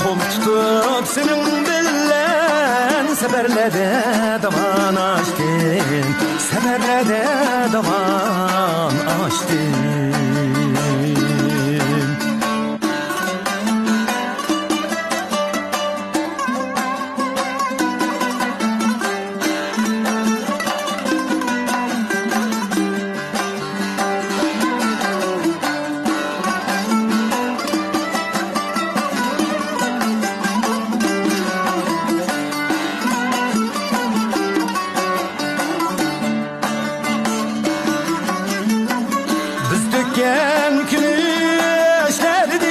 قول تۇتۇپ سېنىڭ بىلەن سەپەرلەردە داۋان ئاشتىم، سەپەرلەردە داۋان ئاشتىم. بىز تۆككەن كۈلۈشلەردىن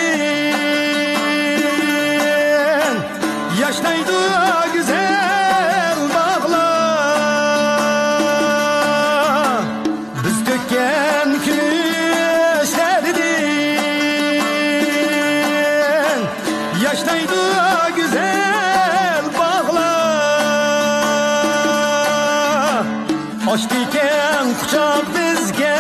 ياشنايدۇ گۈزەل باغلار. بىز تۆككەن كۈلۈشلەردىن ياشنايدۇ گۈزەل باغلار. ئاچتىكەن قۇچاق بىزگە،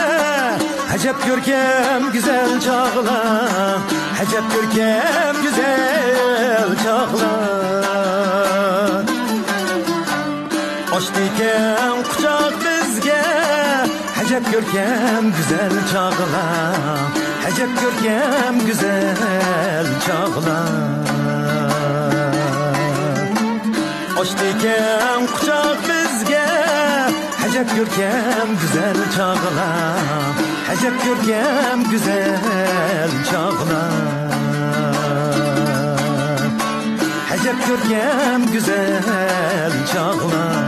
ئەجەب كۆركەم گۈزەل چاغلار، ئەجەب كۆركەم گۈزەل چاغلار. ئاچتىكەن قۇچاق بىزگە، ئەجەب كۆركەم گۈزەل چاغلار، ئەجەب كۆركەم گۈزەل چاغلار. ئاچتىكەن قۇچاق بىزگە، ئەجەب كۆركەم گۈزەل چاغلار، ئەجەب كۆركەم گۈزەل چاغلار. ئەجەب كۆركەم گۈزەل چاغلار.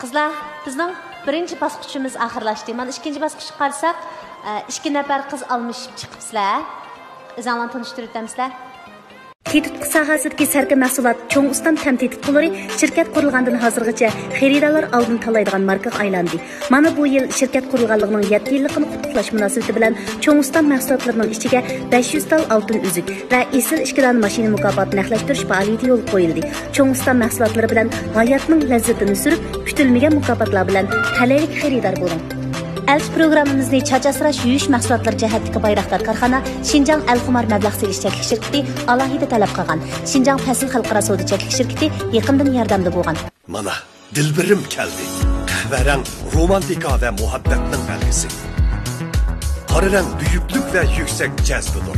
قىزلار، بىزنىڭ بىرىنچى باسقۇچىمىز ئاخىرلاشتى. مانا ئىككىنچى باسقۇچقا قارىساق، ئە، ئىككى نەپەر قىز ئالمىشىپ چىقىپسىلەر. ئۆزۈڭلارنى تونۇشتۇرۇپ ئۆتەمسىلەر؟ تېتىتقۇ ساھەسىدىكى سەركە مەھسۇلات چوڭ ئۇستام تەم تېتىتقۇلىرى شىركەت قۇرۇلغاندىن ھازىرغىچە خېرىدارلار ئالدىنى تاللايدىغان ماركىغا ئايلاندى. مانا بۇ يىل شىركەت قۇرۇلغانلىقىنىڭ يەتتە يىللىقىنى قۇتلۇقلاش مۇناسىۋىتى بىلەن چوڭ ئۇستام مەھسۇلاتلىرىنىڭ ئىچىگە بەش يۈز تال ئالتۇن ئۈزۈك ۋە ئېسىل ئىككى دانە ماشىنا مۇكاپاتى نەقلەشتۈرۈش پائالىيىتى يولغا قويۇلدى. چوڭ ئۇستام مەھسۇلاتلىرى بىلەن ھاياتنىڭ لەززىتىنى سۈرۈپ، كۈتۈلمىگەن مۇكاپاتلار بىلەن تەلەيلىك خېرىدار بولۇڭ. ئەلچى پروگراممىمىزنى چاچ ئاسراش، يۇيۇش مەھسۇلاتلىرى جەھەتتىكى بايراقدار كارخانا شىنجاڭ ئەلخۇمار مەبلەغ سېلىش چەكلىك شىركىتى ئالاھىدە تەلەپ قىلغان. شىنجاڭ پەسىل خەلقئارا سودا چەكلىك شىركىتى يېقىندىن ياردەمدە بولغان. مانا، دىلبىرىم كەلدى. قەھۋە رەڭ رومانتىكا ۋە مۇھەببەتنىڭ بەلگىسى. قارا رەڭ بۈيۈكلۈك ۋە يۈكسەك جەزبىدۇر.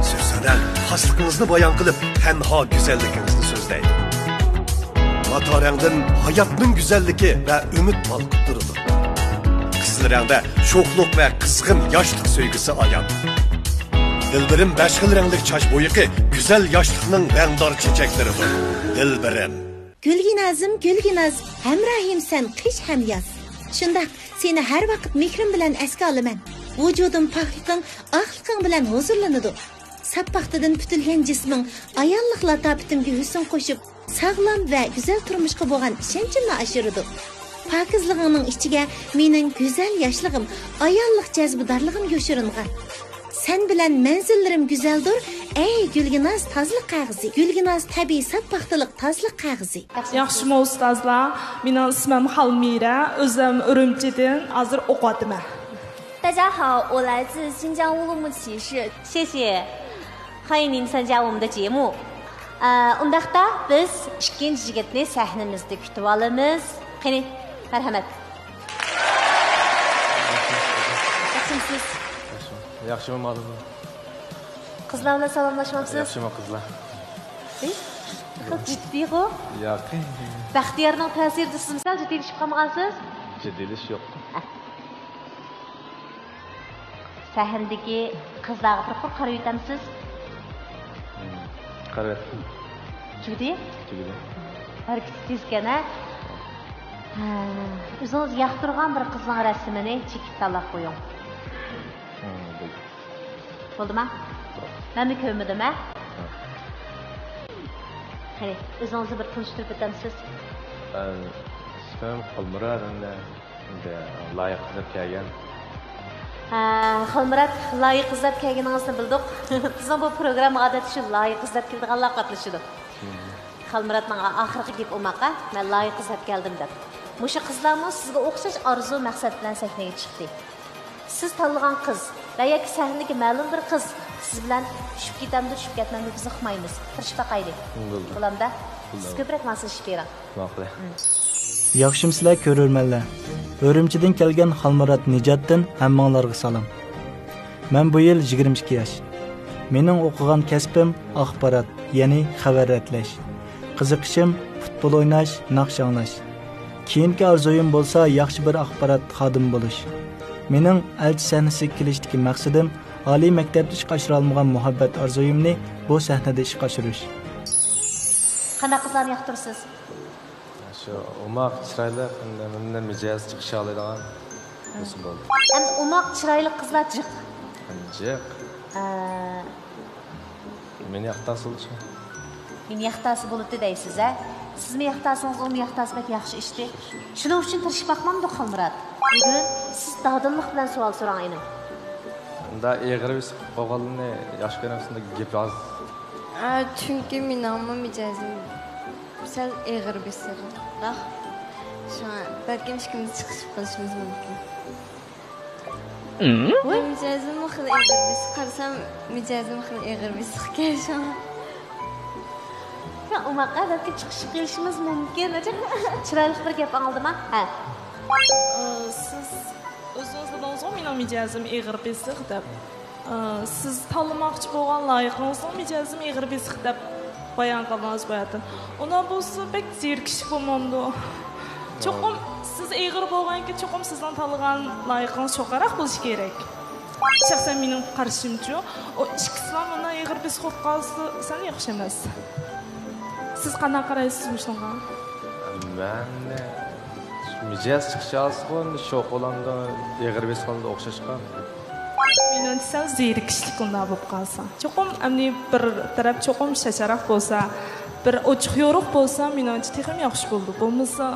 سۆسەن رەڭ خاسلىقىڭىزنى بايان قىلىپ، تەنھا گۈزەللىكىڭىزنى سۆزلەيدۇ. ماتا رەڭدىن ھاياتنىڭ گۈزەللىكى ۋە ئۈمىد بالقىپ تۇرىدۇ. قىزىل رەڭدە شوخلۇق ۋە قىزغىن ياشلىق سۆيگۈسى ئايان. دىلبىرىم بەش خىل رەڭلىك چاچ بويىقى گۈزەل ياشلىقنىڭ رەڭدار چېچەكلىرىدۇر. دىلبىرىم. گۈلگىنازىم، گۈلگىناز، ھەمراھىمسەن قىش ھەم ياز. شۇنداق، سېنى ھەر ۋاقىت مېھرىم بىلەن ئەسكە ئالىمەن. ۋۇجۇدۇم پاكلىقىڭ، ئاقلىقىڭ بىلەن ھۇزۇرلىنىدۇ. ساپ پاختىدىن پۈتۈلگەن جىسمىڭ ئاياللىق لاتاپىتىمگە ھۆسن قوشۇپ، ساغلام ۋە گۈزەل تۇرمۇشقا بولغان ئىشەنچىمنى ئاشۇرىدۇ. پاكىزلىقىڭنىڭ ئىچىگە مېنىڭ گۈزەل ياشلىقىم، ئاياللىق جەزبىدارلىقىم يوشۇرۇنغان. سەن بىلەن مەنزىللىرىم گۈزەلدۇر، ئەي گۈلگىناز تازىلىق قەغىزى، گۈلگىناز تەبىئىي ساپ پاختىلىق تازىلىق قەغىزى. ياخشىمۇ ئۇستازلار، مېنىڭ ئىسمىم خالمىرە، ئۆزۈم ئۈرۈمچىدىن، ھازىر ئوقۇۋاتىمەن. 大家好，我来自新疆乌鲁木齐市。谢谢，欢迎您参加我们的节目。ئە، ئۇنداقتا بىز ئىككىنچى يىگىتنى سەھنىمىزدە كۈتۈۋالىمىز. قېنى، مەرھەمەت. ياخشىمۇسىز؟ ياخشىمۇ؟ ياخشىمۇ، مالىم؟ قىزلار بىلەن سالاملاشمامسىز؟ ياخشىمۇ، قىزلار؟ ئى، جىددىيغۇ؟ ياق. بەختىيارنىڭ تەسىرىدە سىز سەل جىددىيلىشىپ قالمىغانسىز؟ جىددىيلىشىش يوق. ئە. سەھنىدىكى قىزلارغا بىر قۇر قارىۋېتەمسىز؟ قارىۋەتتىم. تۈگىدى؟ تۈگىدى. ھەرىكىتى تېزكەن، ھە؟ ھە، ئۆزىڭىز ياقتۇرغان بىر قىزنىڭ رەسىمىنى چېكىپ تاللاپ قويۇڭ. ھە، بولدى. بولدىما؟ بولدى. مەنمۇ كۆرمىدىم، ھە؟ ھە. قېنى، ئۆزىڭىزنى بىر تونۇشتۇرۇپ ئۆتەمسىز؟ مەن ئىسمىم خالمۇرات، ئەمدى لايىق ئىزدەپ كەلگەن. ھە، خالمۇرات، لايىق ئىزدەپ كەلگىنىڭىزنى بىلدۇق. بىزنىڭ بۇ پروگراممىغا ئادەتتە شۇ لايىق ئىزدەپ كېلىدىغانلار قاتنىشىدۇ. خالمۇراتنىڭ ئاخىرقى گېپى ئوماق، ھە؟ مەن لايىق ئىزدەپ كەلدىم دەپ. مۇشۇ قىزلارمۇ سىزگە ئوخشاش ئارزۇ مەقسەت بىلەن سەھنىگە چىقتى. سىز تاللىغان قىز ۋە ياكى سەھنىدىكى مەلۇم بىر قىز سىز بىلەن چۈشۈپ كېتەمدۇ، چۈشۈپ كەتمەمدۇ، بىز ئۇقمايمىز. تىرىشىپ باقايلى. بولدى. بولامدا؟ بولدى. سىز كۆپرەك ماسلىشىپ بېرىڭ. ماقۇل. ياخشىمۇسىلەر كۆرۈرمەنلەر؟ ئۈرۈمچىدىن كەلگەن خالمۇرات نىجاتتىن ھەممىڭلارغا سالام. مەن بۇ يىل يىگىرمە ئىككى ياش. مېنىڭ ئوقۇغان كەسپىم ئاخبارات، يەنى خەۋەر رەتلەش. قىزىقىشىم پۇتبول ئويناش، ناخشا ئاڭلاش. كېيىنكى ئارزۇيۇم بولسا ياخشى بىر ئاخبارات خادىمى بولۇش. مېنىڭ ئەلچى سەھنىسىگە كېلىشتىكى مەقسىتىم ئالىي مەكتەپتە ئىشقا ئاشۇرالمىغان مۇھەببەت ئارزۇيۇمنى بۇ سەھنىدە ئىشقا ئاشۇرۇش. قانداق قىزلارنى ياقتۇرىسىز؟ شۇ ئوماق، چىرايلىق، ئەمدى مىجەز چىقىشالايدىغان بولسا بولدى. ئەمدى ئوماق، چىرايلىق قىزلار جىق. جىق. ئە. مېنى ياقتۇرسا بولدى شۇ. مېنى ياقتۇرسا بولىدۇ دەيسىز، ھە؟ سىزمۇ ياقتۇرسىڭىز، ئۇمۇ ياقتۇرسا بەك ياخشى ئىشتى. شۇنىڭ ئۈچۈن تىرىشىپ باقمامدۇق، خالمۇرات؟ بۈگۈن سىز دادىللىق بىلەن سوئال سوراڭ، ئىنىم. ئۇنداق ئېغىر بېسىق بولغانلىرىنى ياخشى كۆرەمسىز، گېپى ئاز. ئا، چۈنكى مېنىڭمۇ مىجەزىم سەل ئېغىر بېسىقراق. شۇڭا بەلكىم ئىككىمىز چىقىشىپ قېلىشىمىز مۇمكىن. مىجەزىممۇ خېلى ئېغىر بېسىق. قارىسام، مىجەزىم خېلى ئېغىر بېسىقكەن شۇڭا. يا، ئوماق، بەلكىم چىقىشىپ قېلىشىمىز مۇمكىن. ئەجەب، چىرايلىق بىر گەپ ئاڭلىدىم، ھە؟ ئە. ئى، سىز ئۆزىڭىز دېدىڭىزغۇ، مېنىڭ مىجەزىم ئېغىر بېسىق دەپ. ئى، سىز تاللىماقچى بولغان لايىقىڭىزنىڭ مىجەزىم ئېغىر بېسىق دەپ بايان قىلدىڭىز باياتىن. ئۇنداق بولسا بەك زېرىكىشلىك بولمامدۇ؟ چوقۇم سىز ئېغىر بولغانكى، چوقۇم سىزنىڭ تاللىغان لايىقىڭىز چوڭراق بولۇشى كېرەك. شەخسەن مېنىڭ قارىشىمچۇ، ئۇ ئىككىسىلا مۇنداق ئېغىر بېسىق بولۇپ قالسا، سەل ياخشى ئەمەس. سىز قانداق قارايسىز مۇشۇنىڭغا؟ مەن مىجەز چىقىشى ئاسقۇن، شوخ بولامدۇ، ئېغىر بېسىقامدۇ ئوخشاشقا. مېنىڭچە سەل زېرىكىشلىك ئۇنداق بولۇپ قالسا. چوقۇم ئەمدى بىر تەرەپ چوقۇم شاشاراق بولسا، بىر ئوچۇق يورۇق بولسا، مېنىڭچە تېخىمۇ ياخشى بولىدۇ. بولمىسا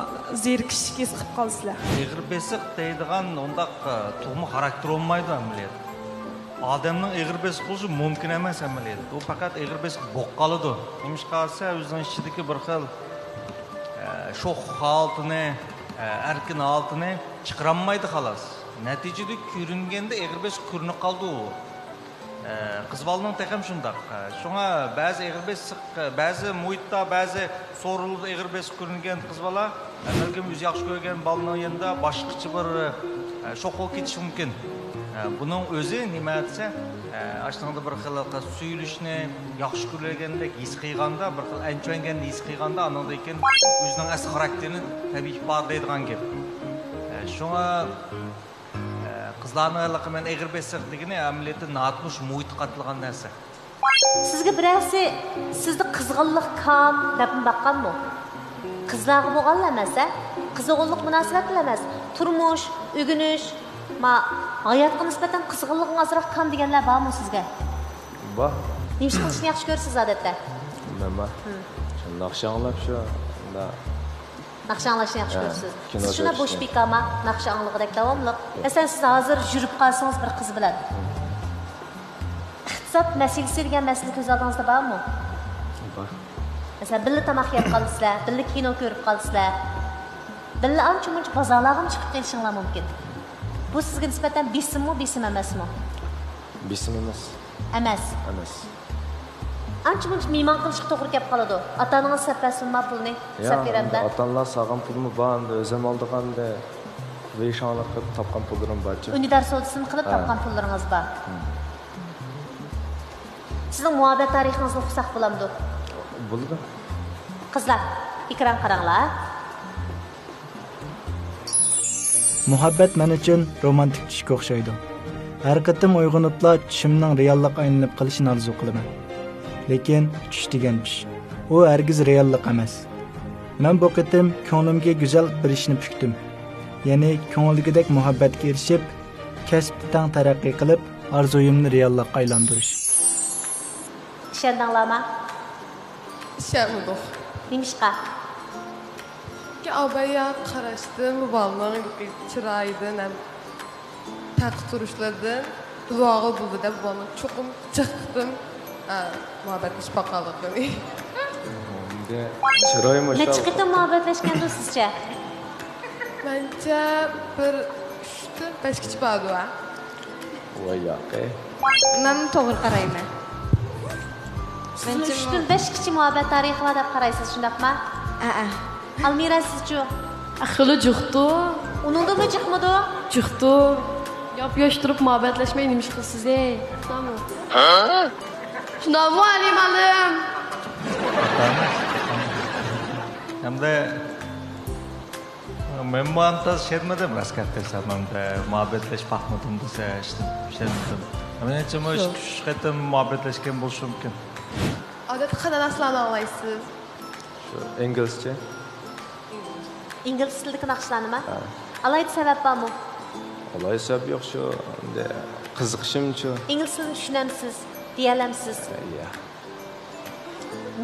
زېرىكىشلىك ھېس قىلىپ قالىسىلەر. ئېغىر بېسىق دەيدىغان ئۇنداق، ئە، تۇغما خاراكتېر بولمايدۇ ئەمەلىيەتتە. ئادەمنىڭ ئېغىر بېسىق بولۇشى مۇمكىن ئەمەس ئەمەلىيەتتە. ئۇ پەقەت ئېغىر بېسىق بولۇپ قالىدۇ. نېمىشقا دېسە، ئۆزىنىڭ ئىچىدىكى بىر خىل، ئە، شوخ ھالىتىنى، ئە، ئەركىن ھالىتىنى چىقىرالمايدۇ، خالاس. نەتىجىدە كۆرۈنگەندە ئېغىر بېسىق كۆرۈنۈپ قالىدۇ ئۇ. ئە، قىز بالىنىڭ تېخىمۇ شۇنداق. ئە، شۇڭا بەزى ئېغىر بېسىق، بەزى مۇھىتتا، بەزى سورۇنلاردا ئېغىر بېسىق كۆرۈنگەن قىز بالا، بەلكىم ئۆزى ياخشى كۆرگەن بالىنىڭ يېنىدا باشقىچە بىر، ئە، شوق بولۇپ كېتىشى مۇمكىن. ئە، بۇنىڭ ئۆزى نېمە دېسە، ئە، ئاشۇنىڭدا بىر خىل سۆيۈلۈشنى ياخشى كۆرگەندەك ھېس قىلغاندا، بىر خىل ئەنچۈرەنگەننى ھېس قىلغاندا، ئاندىن كېيىن ئۆزىنىڭ ئەسلى خاراكتېرىنى تەبىئىي ئىپادىلەيدىغان گەپ. ئە، شۇڭا، ئە، قىزلارنىڭ ھېلىقى مەن ئېغىر بېسىق دېگىنى ئەمەلىيەتتە ناتونۇش مۇھىتقا ئاتىلغان نەرسە. سىزگە بىرەرسى سىزدە قىزغىنلىق كام دەپمۇ باققانمۇ؟ قىزلارغا بولغانلا ئەمەس، ھە؟ قىزغىنلىق مۇناسىۋەتلا ئەمەس، تۇرمۇش، ئۆگىنىش، ما، ھاياتقا نىسبەتەن قىزغىنلىقىڭ ئازراق كام دېگەنلەر بارمۇ سىزگە؟ بار. نېمە ئىش قىلىشنى ياخشى كۆرىسىز ئادەتتە؟ مەنمۇ؟ ھىم. شۇ ناخشا ئاڭلاپ شۇ، مۇنداق. ناخشا ئاڭلاشنى ياخشى ھە، كۆرىسىز. كىنو سىز شۇنداق بوش كۆرۈشنى. بىكارما ناخشا ئاڭلىغۇدەك داۋاملىق. ياق. مەسىلەن، سىز ھازىر يۈرۈپ قالسىڭىز بىر قىز بىلەن. ھىم. ئىقتىساد مەسىلىسى دېگەن مەسىلە كۆز ئالدىڭىزدا بارمۇ؟ بار. مەسىلەن، بىللە تاماق يەپ قالىسىلەر، بىللە كىنو كۆرۈپ قالىسىلەر. بىللە ئانچە-مۇنچە بازارلارغىمۇ چىقىپ قېلىشىڭلار مۇمكىن. بۇ سىزگە نىسبەتەن بېسىممۇ، بېسىم ئەمەسمۇ؟ بېسىم ئەمەس. ئەمەس. ئەمەس. ئانچە مۇنچە مېھمان قىلىشقا توغرا كەپ قالىدۇ. ئاتا ئانىڭىز سەپ بەرسىمۇ ماقۇلنى؟ يا، سەپ بېرەمدە؟ ئاتا ئانىلار سالغان پۇلمۇ بار، ئەمدى ئۆزۈم ئالىدىغان، ئەمدى ۋېيشاڭلىق قىلىپ تاپقان پۇللىرىم بارچۇ. ئۈندىدار سودىسىنى قىلىپ ھە. تاپقان پۇللىرىڭىز بار. ھىم. سىزنىڭ مۇھەببەت تارىخىڭىزنى ئۇقساق بولامدۇ؟ بولىدۇ. قىزلار، ئېكران قاراڭلار. مۇھەببەت مەن ئۈچۈن رومانتىك چۈشكە ئوخشايدۇ. ھەر قېتىم ئويغىنىپلا چۈشۈمنىڭ رېئاللىققا ئايلىنىپ قېلىشىنى ئارزۇ قىلىمەن. لېكىن چۈش دېگەن چۈش. ئۇ ھەرگىز رېئاللىق ئەمەس. مەن بۇ قېتىم كۆڭلۈمگە گۈزەل بىر ئىشنى پۈكتۈم. يەنى كۆڭۈلدىكىدەك مۇھەببەتكە ئېرىشىپ، كەسىپتە تەڭ تەرەققىي قىلىپ، ئارزۇيۇمنى رېئاللىققا ئايلاندۇرۇش. ئىشەندىڭلارمۇ؟ ئىشەنمىدۇق. نېمىشقا؟ ئابايا قاراشتىن، بۇ بالىنىڭ چىرايىدىن ھەم تەققە تۇرۇشلىرىدىن بىز بولدى دەپ، بۇ بالىنىڭ چوقۇم جىق قېتىم، ئە، مۇھەببەتلىشىپ باققانلىقىنى. ئەمدى چىرايمۇ نەچچە قېتىم مۇھەببەتلەشكەندۇ سىزچە؟ مەنچە بىر ئۈچتىن بەشكىچە باردۇ، ھە؟ ۋاي ياقى. مەن توغرا قارايمەن. سىزمۇ مەنچە ئۈچتىن بەشكىچە مۇھەببەت تارىخى بار دەپ قارايسىز، شۇنداقما؟ ئەئە. ئالمىرا، سىزچۇ؟ خېلى جىقتۇ. ئۇنىڭدىنمۇ جىقمىدۇ؟ جىقتۇ. ياپياش تۇرۇپ مۇھەببەتلەشمەي نېمە ئىش قىلىسىز، ئەي؟ شۇنداقمۇ؟ شۇنداقمۇ، ئەلى مۇئەللىم؟ ئەمدى مەنمۇ ئانتاز شېرمىدىم، راست گەپ دېسەم، ئەمدى مۇھەببەتلەشكە باقمىدىم دېسە، ئىشتىن شېرمىدىم. مېنىڭچە، مۇشۇ ئۈچ قېتىم مۇھەببەتلەشكەن بولۇشى مۇمكىن. ئادەتتە قانداق نەرسىلەرنى ئاڭلايسىز؟ شۇ ئىنگلىزچە. ئىنگلىز تىلىدىكى ناخشىلارنىما؟ ھە. ئالاھىدە سەۋەب بارمۇ؟ ئالاھىدە سەۋەب يوق، شۇ ئەمدى قىزىقىشىمچۇ. ئىنگلىز تىلىنى چۈشىنەمسىز؟ دېيەلەمسىز؟ يا.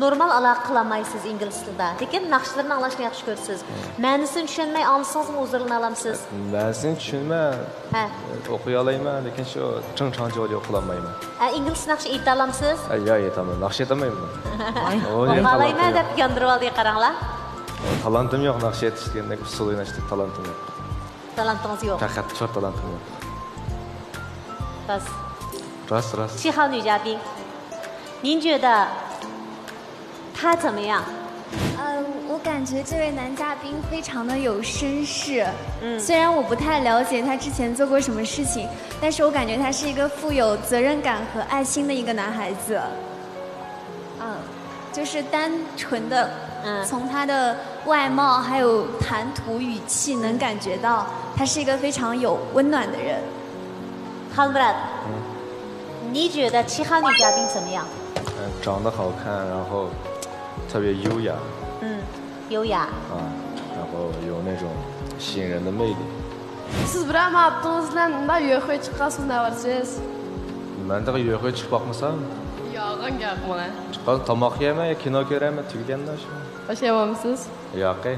نورمال ئالاقە قىلالمايسىز ئىنگلىز تىلىدا، لېكىن ناخشىلىرىنى ئاڭلاشنى ياخشى كۆرىسىز. مەنىسىنى چۈشەنمەي ئاڭلىسىڭىزمۇ ھۇزۇرلىنالامسىز؟ مەنىسىنى چۈشىنىمەن. ھە. ئوقۇيالايمەن، لېكىن شۇ چىڭ چاڭ جاۋ قىلالمايمەن. ھە، ئىنگلىز ناخشا ئېيتالامسىز؟ ھە، يا، ئېيتالمايمەن. ناخشا ئېيتالمايمەن. ئوقۇيالايمەن دەپ ياندۇرۇۋالدى، قاراڭلار. تالانتىم يوق، ناخشا ئېيتىش دېگەندەك، ئۇسسۇل ئويناش دېگەن تالانتىم يوق. تالانتىڭىز يوق. پەقەت شۇ تالانتىم يوق. راست. راست، راست. 七号女嘉宾，您觉得他怎么样？嗯，我感觉这位男嘉宾非常的有绅士。嗯，虽然我不太了解他之前做过什么事情，但是我感觉他是一个富有责任感和爱心的一个男孩子。嗯，就是单纯的，嗯，从他的外貌还有谈吐语气，能感觉到他是一个非常有温暖的人。 халмұрат, 你觉得七号女嘉宾怎么样？长得好看，然后特别优雅。嗯，优雅。啊，然后有那种吸引人的魅力。 سىز بىرەر مۇھەببىتىڭىز بىلەن مۇنداق يۆخۈي چىققان سىز نەۋەرسىز؟ مەن تېخى يۆخۈي چىقىپ باقمىسام. يالغان گەپ مانا. چىققان تاماق يەيمەن يا كىنو كۆرەرمەن، تۈگىگەندە شۇ. باشلايۋامسىز؟ ياقى.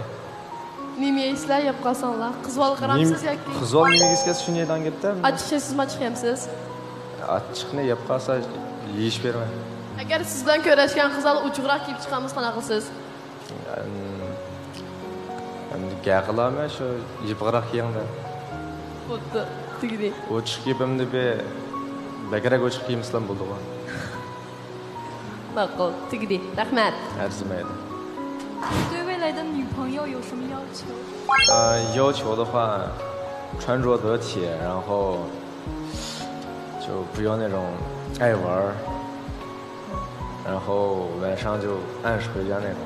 نېمە يەيسىلەر يەپ قالساڭلار؟ قىز بالا قارامسىز ياكى؟ قىز بالا نېمە يېگۈسى كەلسە شۇنى يەيدىغان گەپتە. ئاچچىق يەيسىزمۇ ئاچچىق يەمسىز؟ ئاچچىقنى يەپ قالسا يېيىش بېرىمەن. ئەگەر سىز بىلەن كۆرۈشكەن قىز بالا ئوچۇقراق كىيىپ چىققان بولسا قانداق قىلىسىز؟ ئەمدى گەپ قىلارمەن شۇ يېپىقراق كىيىڭ دەپ. بوپتۇ، تۈگىدى. ئوچۇق كىيىپ ئەمدى بىر بەكرەك ئوچۇق كىيمىسىلەم بولىدىغۇ. ماقۇل، تۈگىدى. رەھمەت. ئەرزىمەيدۇ. 对未来的女朋友有什么要求？呃，要求的话，穿着得体，然后就不要那种爱玩儿，然后晚上就按时回家那种，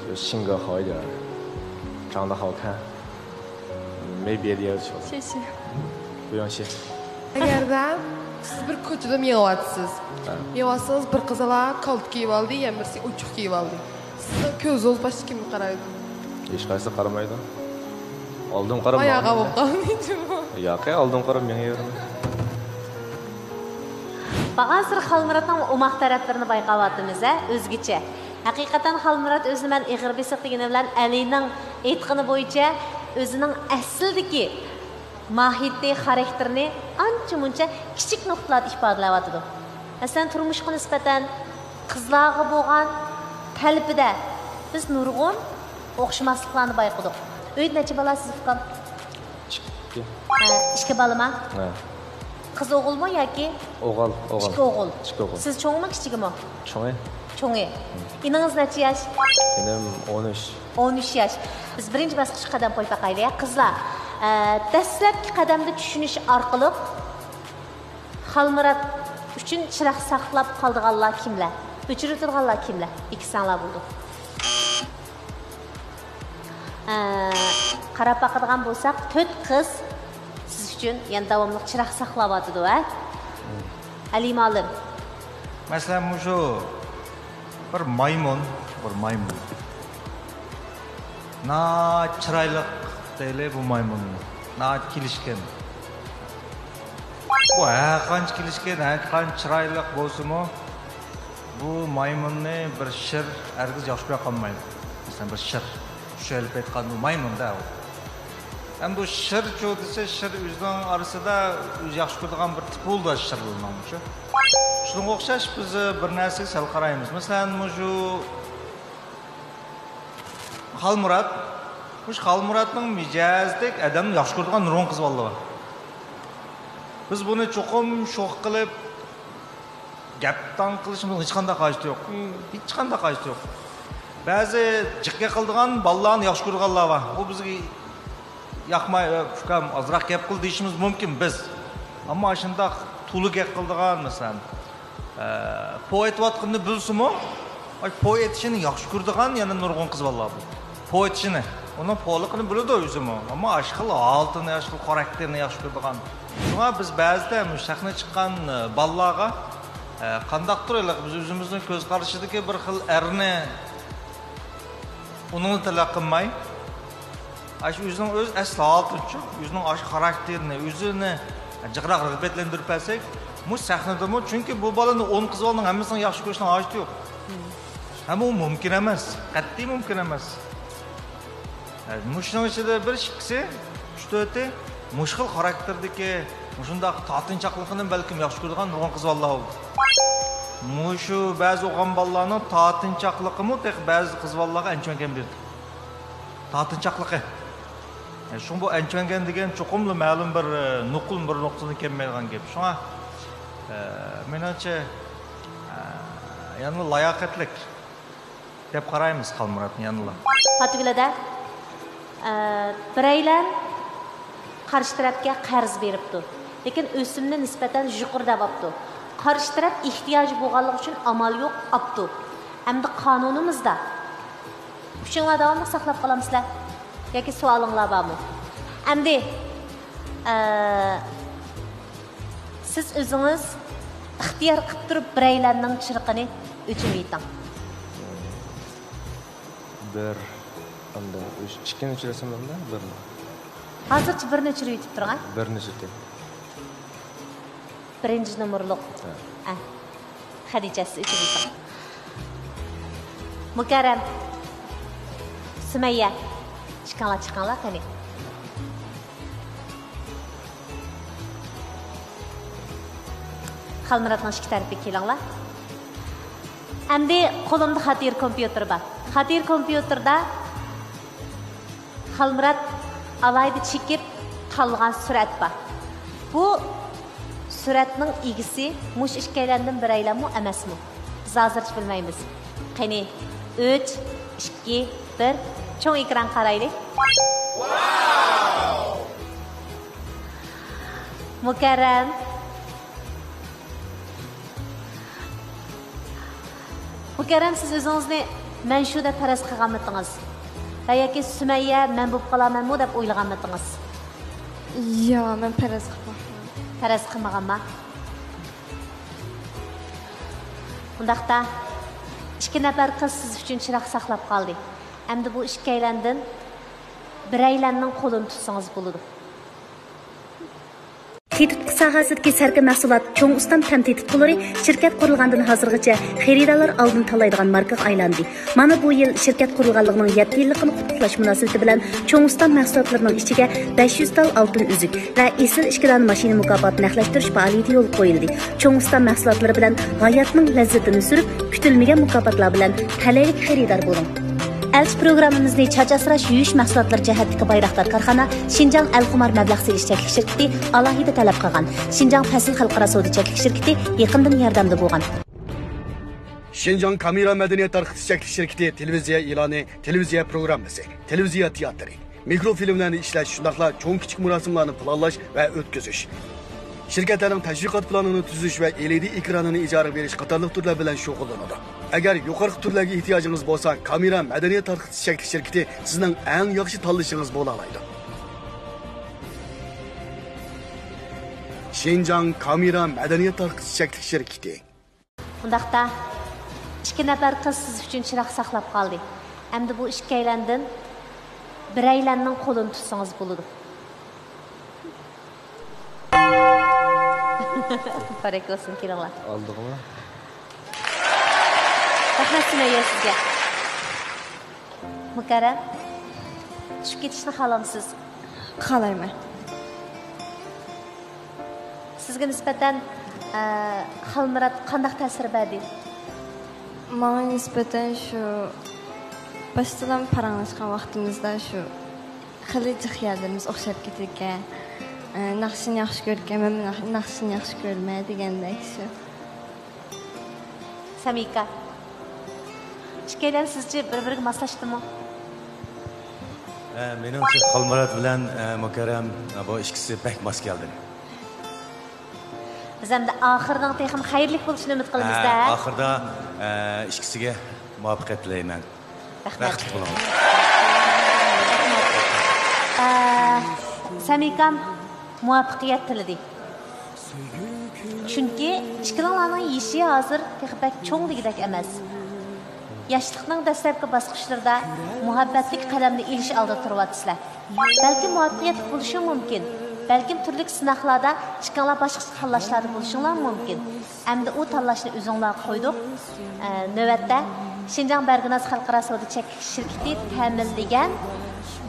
就性格好一点儿，长得好看。 没别的要求。谢谢。不用谢。 ئەگەردە سىز بىر كوچىدا مېڭىۋاتىسىز. مېڭىۋاتسىڭىز بىر قىز بالا كالتە كىيىۋالدى، يەنە بىرسى ئوچۇق كىيىۋالدى. سىزنىڭ كۆزىڭىز باشتا كىمگە قارايدۇ؟ ھېچقايسىسىغا قارىمايدۇ. ئالدىمغا قاراپ ئاياغا بولۇپ قالدى. ياقى ئالدىمغا قاراپ مېڭىۋېرىمەن. بارغانسېرى خالمۇراتنىڭ ئوماق تەرەپلىرىنى بايقاۋاتىمىز ھە، ئۆزگىچە. ھەقىقەتەن خالمۇرات ئۆزىنى مەن ئېغىر بېسىق دېگىنى بىلەن ئەلىنىڭ ئېيتقىنى بويىچە ئۆزىنىڭ ئەسلىدىكى ماھىيىتى، خاراكتېرىنى ئانچە مۇنچە كىچىك نۇقتىلاردا ئىپادىلەۋاتىدۇ. مەسىلەن، تۇرمۇشقا نىسبەتەن قىزلارغا بولغان تەلىپىدە بىز نۇرغۇن ئوخشىماسلىقلارنى بايقىدۇق. ئۆيدە نەچچە بالا سىز ئۇكام؟ ئىككى. ھە، ئىككى بالىما؟ ھە. قىز ئوغۇلمۇ ياكى؟ ئوغۇل، ئوغۇل. ئىككى ئوغۇل. ئىككى ئوغۇل. سىز چوڭىمۇ، كىچىكىمۇ؟ چوڭى. چوڭى. ئىنىڭىز نەچچە ياش؟ ئىنىم ئون ئۈچ. ئون ئۈچ ياش. بىز بىرىنچى باسقۇچقا قەدەم قويۇپ باقايلى، قىزلار. ئە، دەسلەپكى قەدەمدە چۈشىنىش ئارقىلىق خالمۇرات ئۈچۈن چىراغ ساقلاپ قالىدىغانلار كىملەر؟ ئۆچۈرۈۋېتىدىغانلار كىملەر؟ ئىككى ساڭلار بولدى. ئە، قاراپ باقىدىغان بولساق، تۆت قىز سىز ئۈچۈن يەنە داۋاملىق چىراغ ساقلاۋاتىدۇ، ھە؟ ھەلىمە ئالىم. مەسىلەن، مۇشۇ بىر مايمۇن، بىر مايمۇن. ناھايىتى چىرايلىق دەيلى بۇ مايمۇننى. ناھايىتى كېلىشكەن. بۇ ھەر قانچە كېلىشكەن، ھەر قانچە چىرايلىق بولسىمۇ، بۇ مايمۇننى بىر شىر ھەرگىز ياخشى كۆرۈپ قالمايدۇ. مەسىلەن، بىر شىر. شۇ ئېلىپ ئېيتقان بۇ مايمۇن-دە ئۇ. ئەمدى ئۇ شىرچۇ دېسە، شىر ئۆزىنىڭ ئارىسىدا ئۆزى ياخشى كۆرىدىغان بىر تىپ بولىدۇ شىرلارنىڭمۇ شۇ. شۇنىڭغا ئوخشاش بىز بىر نەرسىگە سەل قارايمىز. مەسىلەن، مۇشۇ خالمۇرات، مۇشۇ خالمۇراتنىڭ مىجەزىدەك ئادەمنى ياخشى كۆرىدىغان نۇرغۇن قىز بالىلار بار. بىز بۇنى چوقۇم شوخ قىلىپ، گەپ-داڭ قىلىشىمىزغا ھېچقانداق ھاجىتى يوق. ھېچقانداق ھاجىتى يوق. بەزى جىق گەپ قىلىدىغان بالىلارنى ياخشى كۆرىدىغانلار بار. ئۇ بىزگە ياقماي، «ئە، ئۇكام، ئازراق گەپ قىل» دېيىشىمىز مۇمكىن بىز. ئەمما ئاشۇنداق تولا گەپ قىلىدىغان، مەسىلەن، ئە، پو ئېتىۋاتقىنىنى بىلسىمۇ، ئاي، پو ئېتىشىنى ياخشى كۆرىدىغان يەنە نۇرغۇن قىز بالىلار بار. پو ئېتىشىنى، ئۇنىڭ پولۇقىنى بىلىدۇ ئۆزىمۇ. ئەمما ئاشۇ خىل ھالىتىنى، ئاشۇ خىل خاراكتېرىنى ياخشى كۆرىدىغان. شۇڭا بىز بەزىدە مۇشۇ سەھنىگە چىققان، ئە، بالىلارغا، ئە، قانداقتۇر ھېلىقى بىز ئۆزىمىزنىڭ كۆز قارىشىدىكى بىر خىل ئەرنى ئۇنىڭنى تەلەپ قىلماي، ئاشۇ ئۆزىنىڭ ئۆز ئەسلى ھالىتىنىچۇ، ئۆزىنىڭ ئاشۇ خاراكتېرىنى، ئۆزىنى جىقراق رىغبەتلەندۈرۈپ بەرسەك، مۇشۇ سەھنىدىمۇ، چۈنكى بۇ بالىنى ئون قىز بالىنىڭ ھەممىسىنىڭ ياخشى كۆرۈشىنىڭ ھاجىتى يوق. ھەم ئۇ مۇمكىن ئەمەس، قەتئىي مۇمكىن ئەمەس. مۇشۇنىڭ ئىچىدە بىر ئىككىسى، ئۈچ تۆتى مۇشۇ خىل خاراكتېردىكى، مۇشۇنداق تارتىنچاقلىقىنى بەلكىم ياخشى كۆرىدىغان نۇرغۇن قىز بالىلار بولدى. مۇشۇ بەزى ئوقۇغان بالىلارنىڭ تارتىنچاقلىقىمۇ تېخى بەزى قىز بالىلارغا ئەنچۈەنگەن بېرىدۇ. تارتىنچاقلىقى. شۇڭا بۇ ئەنچۈەنگەن دېگەن چوقۇملا مەلۇم بىر، ئە، نوقۇل، بىر نۇقتىدىن كەلمەيدىغان گەپ. شۇڭا، ئە، مېنىڭچە، ئە، يەنىلا لاياقەتلىك دەپ قارايمىز خالمۇراتنى يەنىلا. پاتىگۈلىدە، ئە، بىرەيلەن قارشى تەرەپكە قەرز بېرىپتۇ. لېكىن ئۆسۈمنى نىسبەتەن يۇقىرى دەۋاپتۇ. قارشى تەرەپ ئېھتىياجى بولغانلىقى ئۈچۈن ئامال يوق ئاپتۇ. ئەمدى قانۇنىمىزدا ئۈچۈڭلار داۋاملىق ساقلاپ قالامسىلەر؟ ياكى سوئالىڭلار بارمۇ؟ ئەمدى، ئە، سىز ئۆزىڭىز ئىختىيار قىلىپ تۇرۇپ بىرەيلەننىڭ چىرىقىنى ئۆچۈرۈۋېتىڭ. بىر، ئاندىن ئۈچ، ئىككىنى ئۆچۈرەسەن بولدى، بىرنى. ھازىرچە بىرنى ئۆچۈرۈۋېتىپ تۇرۇڭ، ھە؟ بىرنى ئۆچۈرتەي. بىرىنچى نومۇرلۇق. ھە. ئە. خەدىچە، سىز ئۆچۈرۈۋېتىڭ. مۇكەررەم. سۈمەييە. ئىككىڭلار چىقىڭلار قېنى. خالمۇراتنىڭ ئىككى تەرىپىگە كېلىڭلار. ئەمدى قولۇمدا خاتىرە كومپيۇتېر بار. خاتىرە كومپيۇتېردا خالمۇرات ئالاھىدە چېكىپ تاللىغان سۈرەت بار. بۇ سۈرەتنىڭ ئىگىسى مۇشۇ ئىككىيلەندىن بىرەيلەنمۇ ئەمەسمۇ؟ بىز ھازىرچە بىلمەيمىز. قېنى، ئۈچ، ئىككى، بىر، چوڭ ئېكرانغا قارايلى. مۇكەررەم. مۇكەررەم، سىز ئۆزىڭىزنى مەن شۇ دەپ پەرەز قىلغانمىدىڭىز؟ ۋە ياكى سۈمەييە مەن بولۇپ قالارمەنمۇ دەپ ئويلىغانمىدىڭىز؟ يا، مەن پەرەز قىلماپتىمەن. پەرەز قىلمىغانما؟ ئۇنداقتا، ئىككى نەپەر قىز سىز ئۈچۈن چىراغ ساقلاپ قالدى. ئەمدى بۇ ئىككىيلەندىن بىرەيلەننىڭ قولىنى تۇتسىڭىز بولىدۇ. تېتىتقۇ ساھەسىدىكى سەركە مەھسۇلات چوڭ ئۇستام تەم تېتىتقۇلىرى شىركەت قۇرۇلغاندىن ھازىرغىچە خېرىدارلار ئالدىن تاللايدىغان ماركىغا ئايلاندى. مانا بۇ يىل شىركەت قۇرۇلغانلىقىنىڭ يەتتە يىللىقىنى قۇتلۇقلاش مۇناسىۋىتى بىلەن چوڭ ئۇستام مەھسۇلاتلىرىنىڭ ئىچىگە بەش يۈز تال ئالتۇن ئۈزۈك ۋە ئېسىل ئىككى دانە ماشىنا مۇكاپاتى نەقلەشتۈرۈش پائالىيىتى يولغا قويۇلدى. چوڭ ئۇستام مەھسۇلاتلىرى بىلەن ھاياتنىڭ لەززىتىنى سۈرۈپ، كۈتۈلمىگەن مۇكاپاتلار بىلەن تەلەيلىك خېرىدار بولۇڭ. ئەلچى پروگراممىمىزنى چاچ ئاسراش، يۇيۇش مەھسۇلاتلىرى جەھەتتىكى بايراقدار كارخانا شىنجاڭ ئەلخۇمار مەبلەغ سېلىش چەكلىك شىركىتى ئالاھىدە تەلەپ قىلغان. شىنجاڭ پەسىل خەلقئارا سودا چەكلىك شىركىتى يېقىندىن ياردەمدە بولغان. شىنجاڭ كامېرا مەدەنىيەت تارقىتىش چەكلىك شىركىتى تېلېۋىزىيە ئېلانى، تېلېۋىزىيە پروگراممىسى، تېلېۋىزىيە تىياتىرى، مىكروفىلىملەرنى ئىشلەش، شۇنداقلا چوڭ كىچىك مۇراسىملارنى پىلانلاش ۋە ئۆتكۈزۈش، شىركەتلەرنىڭ تەشۋىقات پىلانىنى تۈزۈش ۋە ئېلئىدى ئېكرانىنى ئىجارىگە بېرىش قاتارلىق تۈرلەر بىلەن شۇغۇللىنىدۇ. ئەگەر يۇقىرىقى تۈرلەرگە ئېھتىياجىڭىز بولسا، كامېرا مەدەنىيەت تارقىتىش چەكلىك شىركىتى سىزنىڭ ئەڭ ياخشى تاللىشىڭىز بولالايدۇ. شىنجاڭ كامېرا مەدەنىيەت تارقىتىش چەكلىك شىركىتى. ئۇنداقتا، ئىككى نەپەر قىز سىز ئۈچۈن چىراغ ساقلاپ قالدى. ئەمدى بۇ ئىككىيلەندىن بىرەيلەننىڭ قولىنى تۇتسىڭىز بولىدۇ. مۇبارەك بولسۇن، كېلىڭلار. ئالدىغىمۇ؟ رەھمەت، سۈمەييە، سىزگە. مۇكەررەم، چۈشۈپ كېتىشنى خالامسىز؟ خالايمەن. سىزگە نىسبەتەن، ئە، خالمۇرات قانداق تەسىر بەردى؟ ماڭا نىسبەتەن شۇ باشتىلا پاراڭلاشقان ۋاقتىمىزدا شۇ خېلى جىق يەرلىرىمىز ئوخشاپ كېتىدىكەن. ئە، ناخشىنى ياخشى كۆرىدىكەن، مەن ناخ-، ناخشىنى ياخشى كۆرىمەن دېگەندەك شۇ. سەمىكا، ئىككىيلەن سىزچە بىر-بىرىگە ماسلاشتىمۇ؟ ئە، مېنىڭچە خالمۇرات بىلەن، ئە، مۇكەررەم، ئە، بۇ ئىككىسى بەك ماس كەلدى. بىز ئەمدى ئاخىرىنىڭ تېخىمۇ خەيرلىك بولۇشىنى ئۈمىد قىلىمىز-دە. ئە، ئاخىرىدا، ئە، ئىككىسىگە مۇۋەپپەقىيەت تىلەيمەن. رەھمەت. بەخت بولۇڭلار. ئە، سەمىكام مۇۋەپپەقىيەت تىلىدى. چۈنكى ئىككىلىڭلارنىڭ يېشى ھازىر تېخى بەك چوڭ دېگۈدەك ئەمەس. ياشلىقنىڭ دەسلەپكى باسقۇچلىرىدا مۇھەببەتلىك قەدەمنى ئېلىش ئالدىدا تۇرۇۋاتىسىلەر. بەلكىم مۇۋەپپەقىيەتلىك بولۇشۇڭ مۇمكىن. بەلكىم تۈرلۈك سىناقلاردا ئىككىڭلار باشقىچە تاللاشلاردا بولۇشۇڭلار مۇمكىن. ئەمدى ئۇ تاللاشنى ئۆزۈڭلارغا قويدۇق. ئە، نۆۋەتتە شىنجاڭ بەرگىناز خەلقئارا سودا چەكلىك شىركىتى تەمىنلىگەن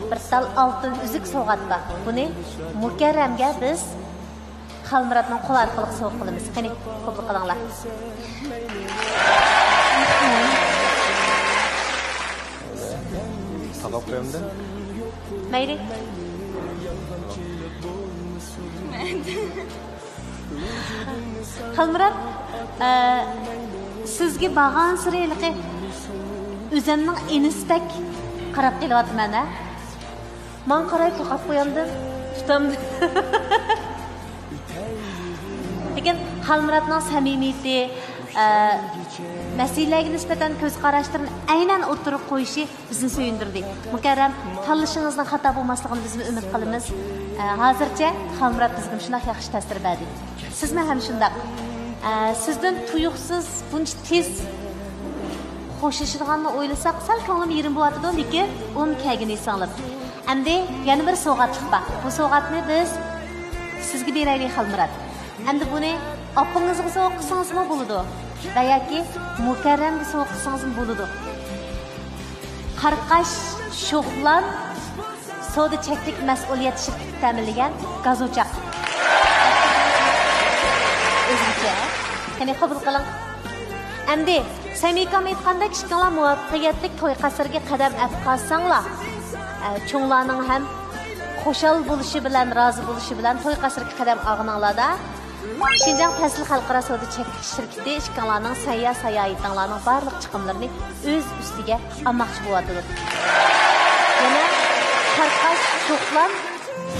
بىر تال ئالتۇن ئۈزۈك سوۋغات بار. بۇنى مۇكەررەمگە بىز خالمۇراتنىڭ قولى ئارقىلىق سوۋغا قىلىمىز. قېنى، قوبۇل قىلىڭلار. تاقاپ قويامدۇ؟ مەيلى. خالمۇرات، ئە، سىزگە بارغانسېرى ھېلىقى ئۆزۈمنىڭ ئىنىسىدەك قاراپ قېلىۋاتىمەن، ھە؟ ماڭا قاراي، تاقاپ قويامدىم، تۇتامدىم. لېكىن خالمۇراتنىڭ سەمىمىيىتى، ئە، مەسىلىلەرگە نىسبەتەن كۆز قاراشلىرىنى ئەينەن ئوتتۇرىغا قويۇشى بىزنى سۆيۈندۈردى. مۇكەررەم، تاللىشىڭىزنىڭ خاتا بولماسلىقىنى بىزمۇ ئۈمىد قىلىمىز. ئە، ھازىرچە خالمۇرات بىزگە مۇشۇنداق ياخشى تەسىر بەردى. سىزمۇ ھەم شۇنداق. ئە، سىزدىن تۇيۇقسىز بۇنچە تېز خوشلىشىدىغاننى ئويلىساق، سەل كۆڭلۈم يېرىم بولۇۋاتىدۇ، لېكىن ئۇنىڭ كەلگىنى سىڭلىم. ئەمدى يەنە بىر سوۋغاتلىق بار. بۇ سوۋغاتنى بىز سىزگە بېرەيلى، خالمۇرات. ئەمدى بۇنى ئاپىڭىزغا سوۋغا قىلسىڭىزمۇ بولىدۇ ۋە ياكى مۇكەررەمگە سوۋغا قىلسىڭىزمۇ بولىدۇ. قاراقاش شوخلان سودا چەكلىك مەسئۇلىيەت شىركىتى تەمىنلىگەن گاز ئوچاق. ئۆزگىچە. قېنى، قوبۇل قىلىڭ. ئەمدى سەمىكام ئېيتقاندەك، ئىككىڭلار مۇۋەپپەقىيەتلىك توي قەسرىگە قەدەم ئەپ قالساڭلار، ئە، چوڭلارنىڭ ھەم خۇشال بولۇشى بىلەن، رازى بولۇشى بىلەن توي قەسرىگە قەدەم ئالغىنىڭلاردا، شىنجاڭ پەسىل خەلقئارا سودا چەكلىك شىركىتى ئىككىڭلارنىڭ سەييە ساياھىتىڭلارنىڭ بارلىق چىقىملىرىنى ئۆز ئۈستىگە ئالماقچى بولۇۋاتىدۇ. يەنە قاراقاش شوخلان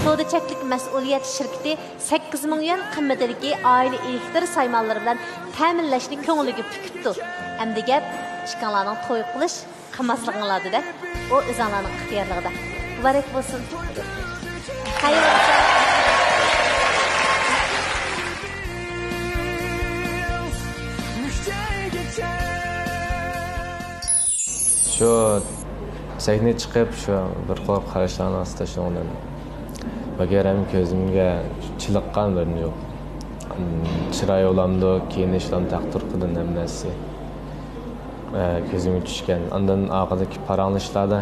سودا چەكلىك مەسئۇلىيەت شىركىتى سەككىز مىڭ يۈەن قىممىتىدىكى ئائىلە ئېلېكتر سايمانلىرى بىلەن تەمىنلەشنى كۆڭلىگە پۈكۈپتۇ. ئەمدى گەپ ئىككىڭلارنىڭ توي قىلىش قىلماسلىقىڭلاردىدە، ئۇ ئۆزۈڭلارنىڭ ئىختىيارلىقىدا. مۇبارەك بولسۇن. خەير بولسۇن. شۇ سەھنىگە چىقىپ، شۇ بىر قۇر قاراشلارنىڭ ئاستىدا شۇنىڭدىن مۇكەررەم كۆزۈمگە چېلىققان بىرنى يوق. چىراي ئۇلامدۇ، كىيىنىش ئۇلام تەقدىر قىلدىن ھەممىسى. ئە، كۆزۈمگە چۈشكەن. ئاندىن ئارقىدىكى پاراڭلىشىشلاردا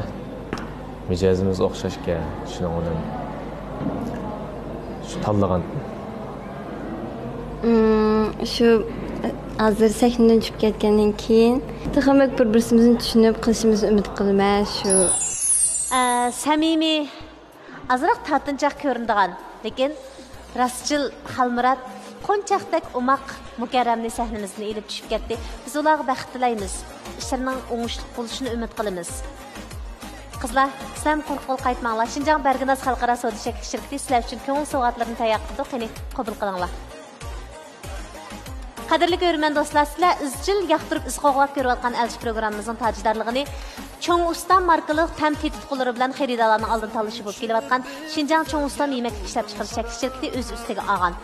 مىجەزىمىز ئوخشاشكەن، شۇنىڭ بىلەن شۇ تاللىغان. ئىم، شۇ، ئە، ھازىر سەھنىدىن چۈشۈپ كەتكەندىن كېيىن تېخىمۇ بىر-بىرىمىزنى چۈشىنىپ قېلىشىمىزنى ئۈمىد قىلىمەن شۇ. ئە، سەمىمىي، ئازراق تارتىنچاق كۆرۈنىدىغان، لېكىن راستچىل خالمۇرات قونچاقتەك ئوماق مۇكەررەمنى سەھنىمىزدىن ئېلىپ چۈشۈپ كەتتى. بىز ئۇلارغا بەخت تىلەيمىز. ئىشلىرىنىڭ ئوڭۇشلۇق بولۇشىنى ئۈمىد قىلىمىز. قىزلار، سىلەرمۇ قۇرۇق قول قايتماڭلار. شىنجاڭ بەرگىناز خەلقئارا سودا چەكلىك شىركىتى سىلەر ئۈچۈن كۆڭۈل سوۋغاتلىرىنى تەييار قىپتۇ. قېنى، قوبۇل قىلىڭلار. قەدىرلىك كۆرۈرمەن دوستلار، سىلەر ئىزچىل ياقتۇرۇپ ئىز قوغلاپ كۆرۈۋاتقان ئەلچى پروگراممىمىزنىڭ تاجدارلىقىنى چوڭ ئۇستا ماركىلىق تەم تېتىتقۇلىرى بىلەن خېرىدارلارنىڭ ئالدىن تاللىشى بولۇپ كېلىۋاتقان شىنجاڭ چوڭ ئۇستا يېمەكلىك ئىشلەپچىقىرىش چەكلىك شىركىتى ئۆز ئۈستىگە ئالغان.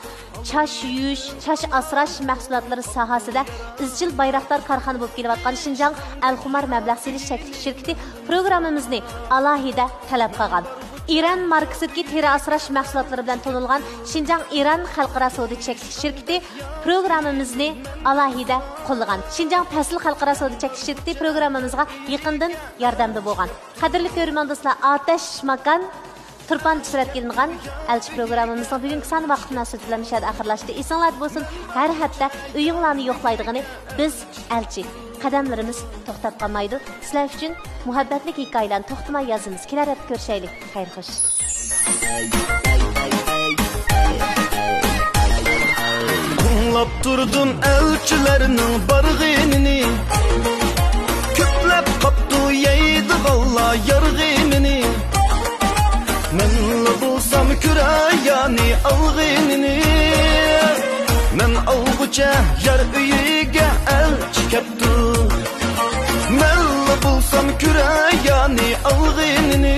چاچ يۇيۇش، چاچ ئاسراش مەھسۇلاتلىرى ساھەسىدە ئىزچىل بايراقدار كارخانا بولۇپ كېلىۋاتقان شىنجاڭ ئەلخۇمار مەبلەغ سېلىش چەكلىك شىركىتى پروگراممىمىزنى ئالاھىدە تەلەپ قىلغان. ئىران ماركىسىدىكى تېرە ئاسراش مەھسۇلاتلىرى بىلەن تونۇلغان شىنجاڭ ئىران خەلقئارا سودا چەكلىك شىركىتى پروگراممىمىزنى ئالاھىدە قوللىغان. شىنجاڭ پەسىل خەلقئارا سودا چەكلىك شىركىتى پروگراممىمىزغا يېقىندىن ياردەمدە بولغان. قەدىرلىك كۆرۈرمەن دوستلار، ئاتەش ماكان تۇرپان سۈرەتكە ئېلىنغان ئەلچى پروگراممىمىزنىڭ بۈگۈنكى سانى ۋاقىت مۇناسىۋىتى بىلەن مۇشۇ يەردە ئاخىرلاشتى. ئېسىڭلاردا بولسۇن، ھەر ھەپتە ئۆيۈڭلارنى يوقلايدىغىنى بىز ئەلچى. قەدەملىرىمىز توختاپ قالمايدۇ. سىلەر ئۈچۈن مۇھەببەتلىك ھېكايىلەرنى توختىماي يازىمىز. كېلەر ھەپتە كۆرۈشەيلى. خەير خوش. تىڭلاپ تۇردۇم ئەلچىلەرنىڭ بارغىنىنى، كۆپلەپ قاپتۇ يەيدىغانلار يارغىنىنى. مەنلا بولسام كۆرەيانى ئالغىنىنى، مەن ئالغۇچە يار ئۆيىگە ئەلچى كەپتۇ. مەنلا بولسام كۆرەيانى ئالغىنىنى،